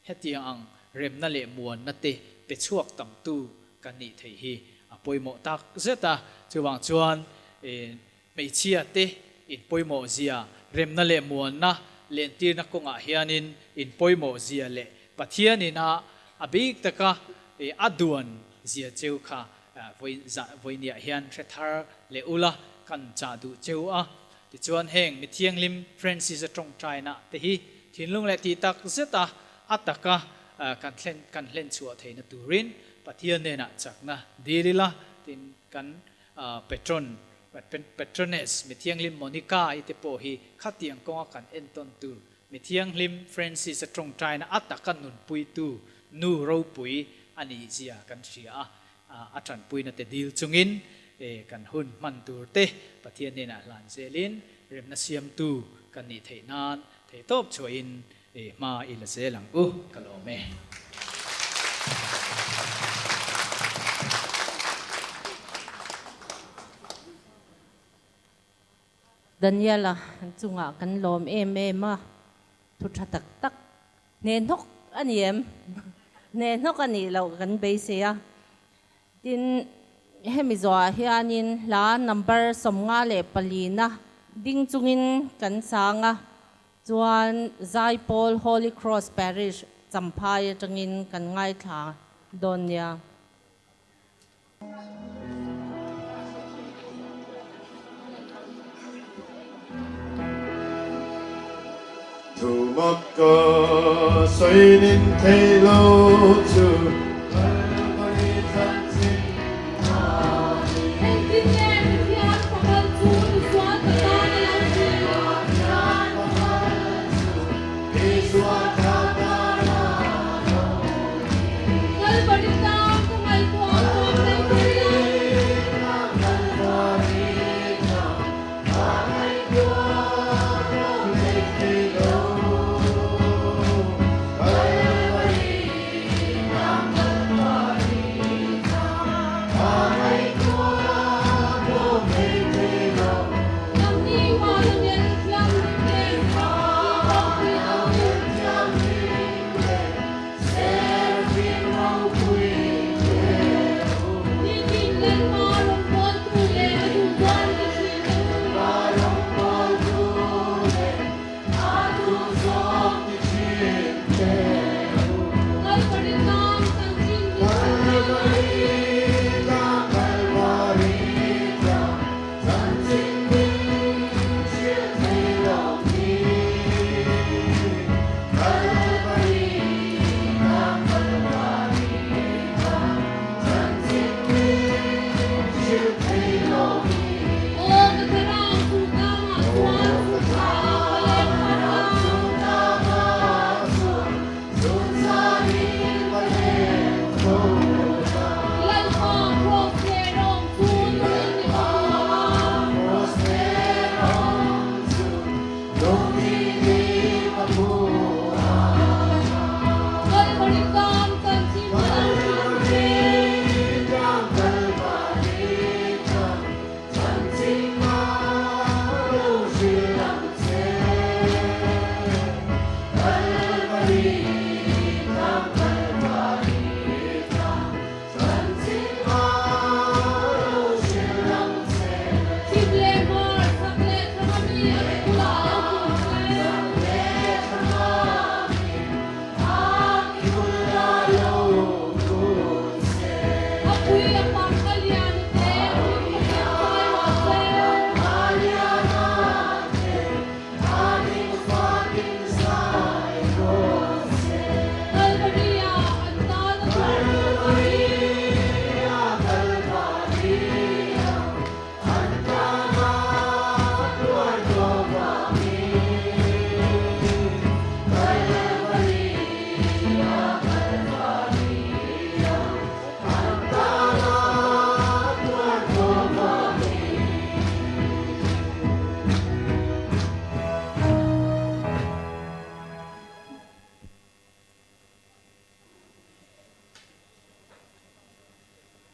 Hetiang ang remna leh muanna te pe chhuak tamtu kan nih theih hi a pawimawh tak zet a. Chuvang chuan hmeichhia te in pawimawh zia, remna leh muanna lentirna kawngah hianin in pawimawh zia leh Pathian ina a bik taka a duan zia cheu kha vawiiniah hian hre thar leh ula kan chah duh cheu a. Tichuan heng mithianghlim Francis-a tawngtaina te hi thinlung leh tih tak zeta a taka kan thlen kan hlen chhuah theihna turin Pathian hnenah chakna dil ila tin kan patron patroness mithianghlim Monica-i te pawh hi khatiang kawnga kan entawn tur mithianghlim Francis-a tawngtaina a taka nunpuitu nu ropui a nih zia kan hria a. A tanpuina te dil chungin kan hun hman tur te Pathian hnenah hlan zelin remna siamtu kan nih theih nan theihtawp chhuahin hma i la zel ang u, ka lawm e. Daniela chungah kan lawm em em a, thu tha tak tak Hnehnawk a ni em? Hnehnawk a nih loh kan beisei a. Tin, hemi zawhah hianin hla number 54na ding chungin kan sang a, chuan Zaipawl Holy Cross Parish Champhai atangin kan ngaithla dawn nia. Thumak ka sawi nin thei lo chu Kalvari chanchin a ni. Engtin nge Pathian pakhat chu misual ka tan a lo ṭhin? Pathian pakhat chu misual ka tan a lo ṭhin. Kalvari tlang ka ngaihtuah huam reng thei lo. Nangni huan a nel thianghlim nen tih ropui ang u. Nitin Lalpa rawngbawltu leh a duhzawng ti thin te u. Kalvari tlang chanchin min hrilh Aw ka thlarau chu tlangah chuan chhunchhanin ka leng thar a.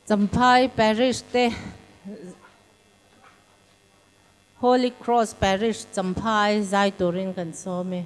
Champhai Parish te Holy Cross Parish Champhai zai turin kan sawm e.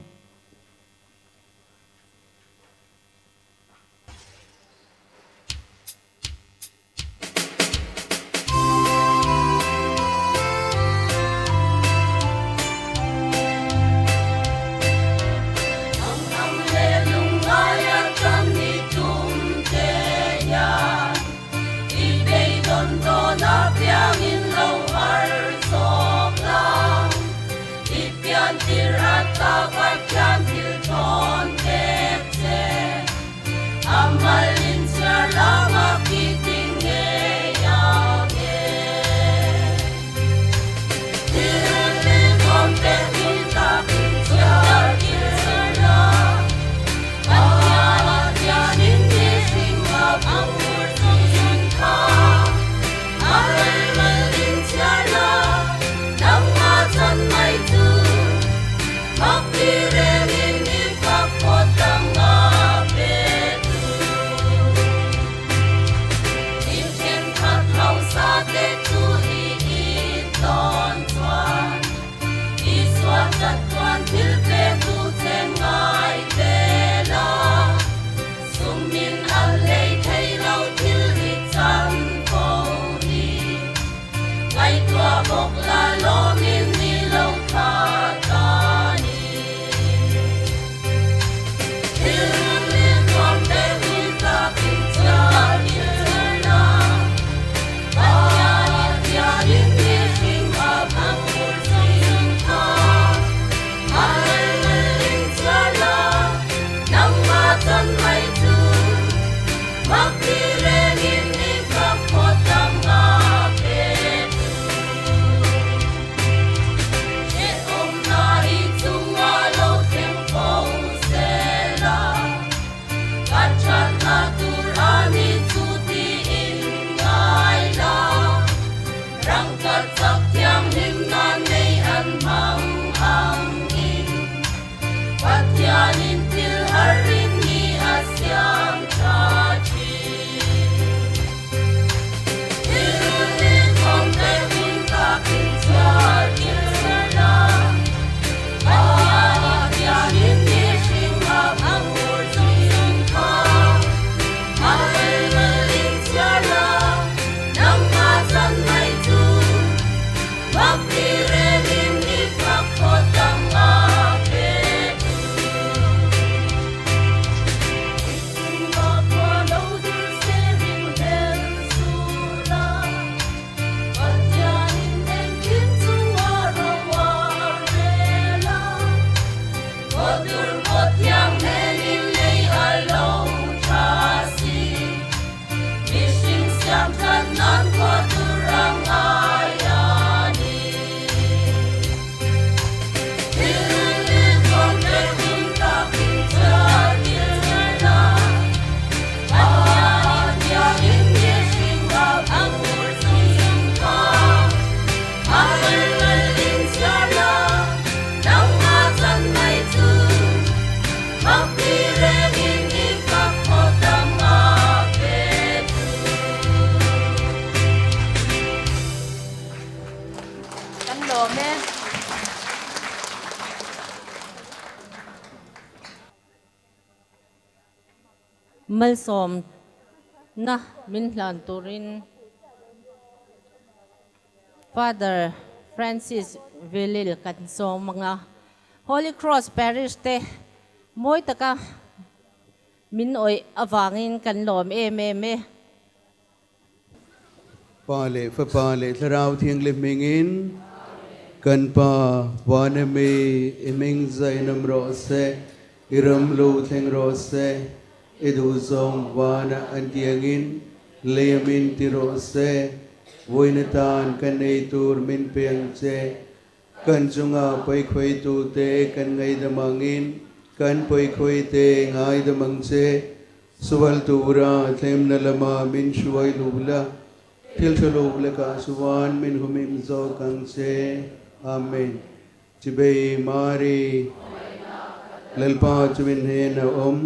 Malsawm na min hlan turin Father Francis Velil kan sawm anga Holy Cross Parish te mawi taka min awih avangin kan lawm em em e. Pa leh Fapa leh Thlarau Thianghlim hmingin kan Pa Vana mi i hming zainam rawh se, i ram lu thleng rawh se, i duhzawng vana an tiangin lei a min ti rawh se, vawiin atan kan ei tur min pe ang che, Kan chunga pawikhawitute kan ngaidam angin kan pawikhawite ngaidam ang che. Sual tura thlemna lama min hruai luh la, thil tha luh lakah chuan min humim zawk ang che. Amen. Chibei Mari, Lalpa chu min hnen a awm.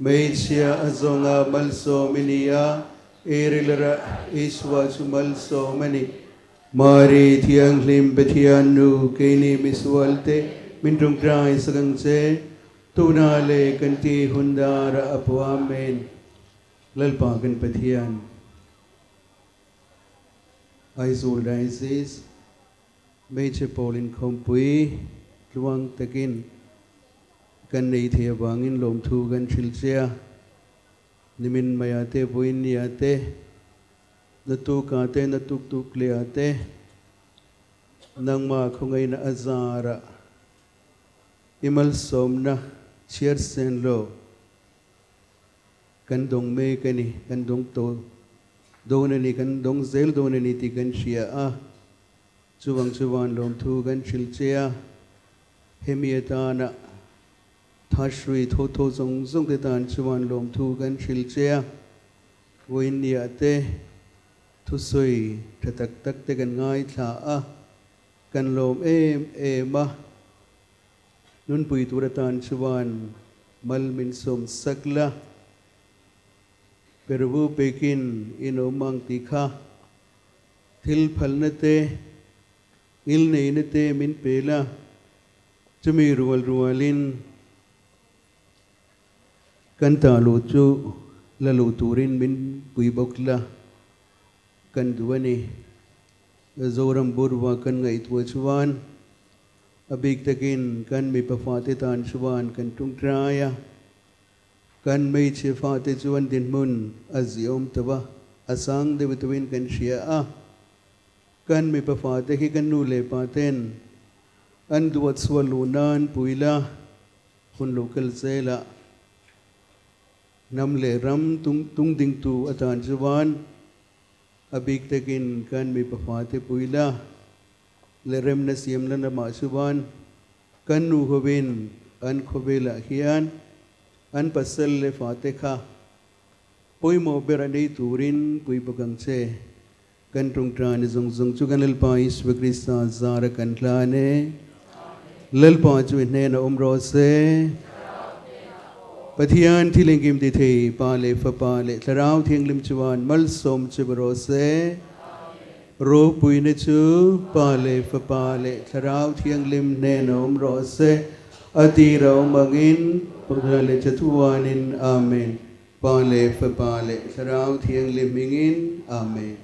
Hmeichhia a zawnga malsawm i ni a. Erilara Isua chu malsawm a ni. Mari Thianghlim Pathian Nu keini misualte min tawngtai sak ang che, tuna leh kan ti hun darah a pu Amen. Lalpa kan Pathian Aizawl Diocese Hmeichhe pawl inkhawmpui tluang takin kan nei thei avangin lawmthu kan hrilh che a. Nimin maia te, vawiin nia te, na tuka te, na tuk tuk leh ah te, nangmah khawngaihna a zarah i malsawmna chhiar sen lo kan dawng mek a ni, kan dawng tawh dawn a ni, kan dawng zel dawn a ni tih kan hria a. Chuvang chuan lawmthu kan hrilh che a, hemi atana Thahrui tho tho zawng zawng te tan chuan lawmthu kan hrilh che a, vawiinniah te thusawi tha tak tak te kan ngaithla a, kan lawm em em a. Nunpui tur atan chuan mal min sawm sak la, Pervu pekin in awm ang tih kha thil phalna te, ngilneihna te min pe la. Chumi rual rualin kan ta luh chu la luh turin min pui bawk la kan duh a ni. Zoram Burwa kan ngaihtuah chuan a bik takin kan mipa fate tan chuan kan tungtai a, kan hmeichhe fate chuan dinhmun a ziawm tawh a, a sang deuh deuhin kan hria a. Kan mipa fate hi kan nu leh pa ten An duat sual luh nan pui la, hun lo kal zelah hnam leh ram tung dingtu atan chuan a bik takin kan mipa fate pui la leh remna siamna lamah chuan kan nu hovin an khawvelah hian an pasal leh fate kha pawimawh ber a nei turin pui bawk ang che. Kan tawngtai zawng zawng chu kan Lalpa Isua Krista zara kan hlan e. Lalpa chu i hnenah awm rawh se. Pathian thil engkim ti thei Pa leh Fapa leh Thlarau Thianghlim chuan malsawm che va rawh se. Ropuina chu Pa leh Fapa leh Thlarau Thianghlim hnenah awm rawh se. A tir a awm angin, Pathian leh Chathuanin. Amen. Pa leh Fapa leh Thlarau Thianghlim hmingin. Amen.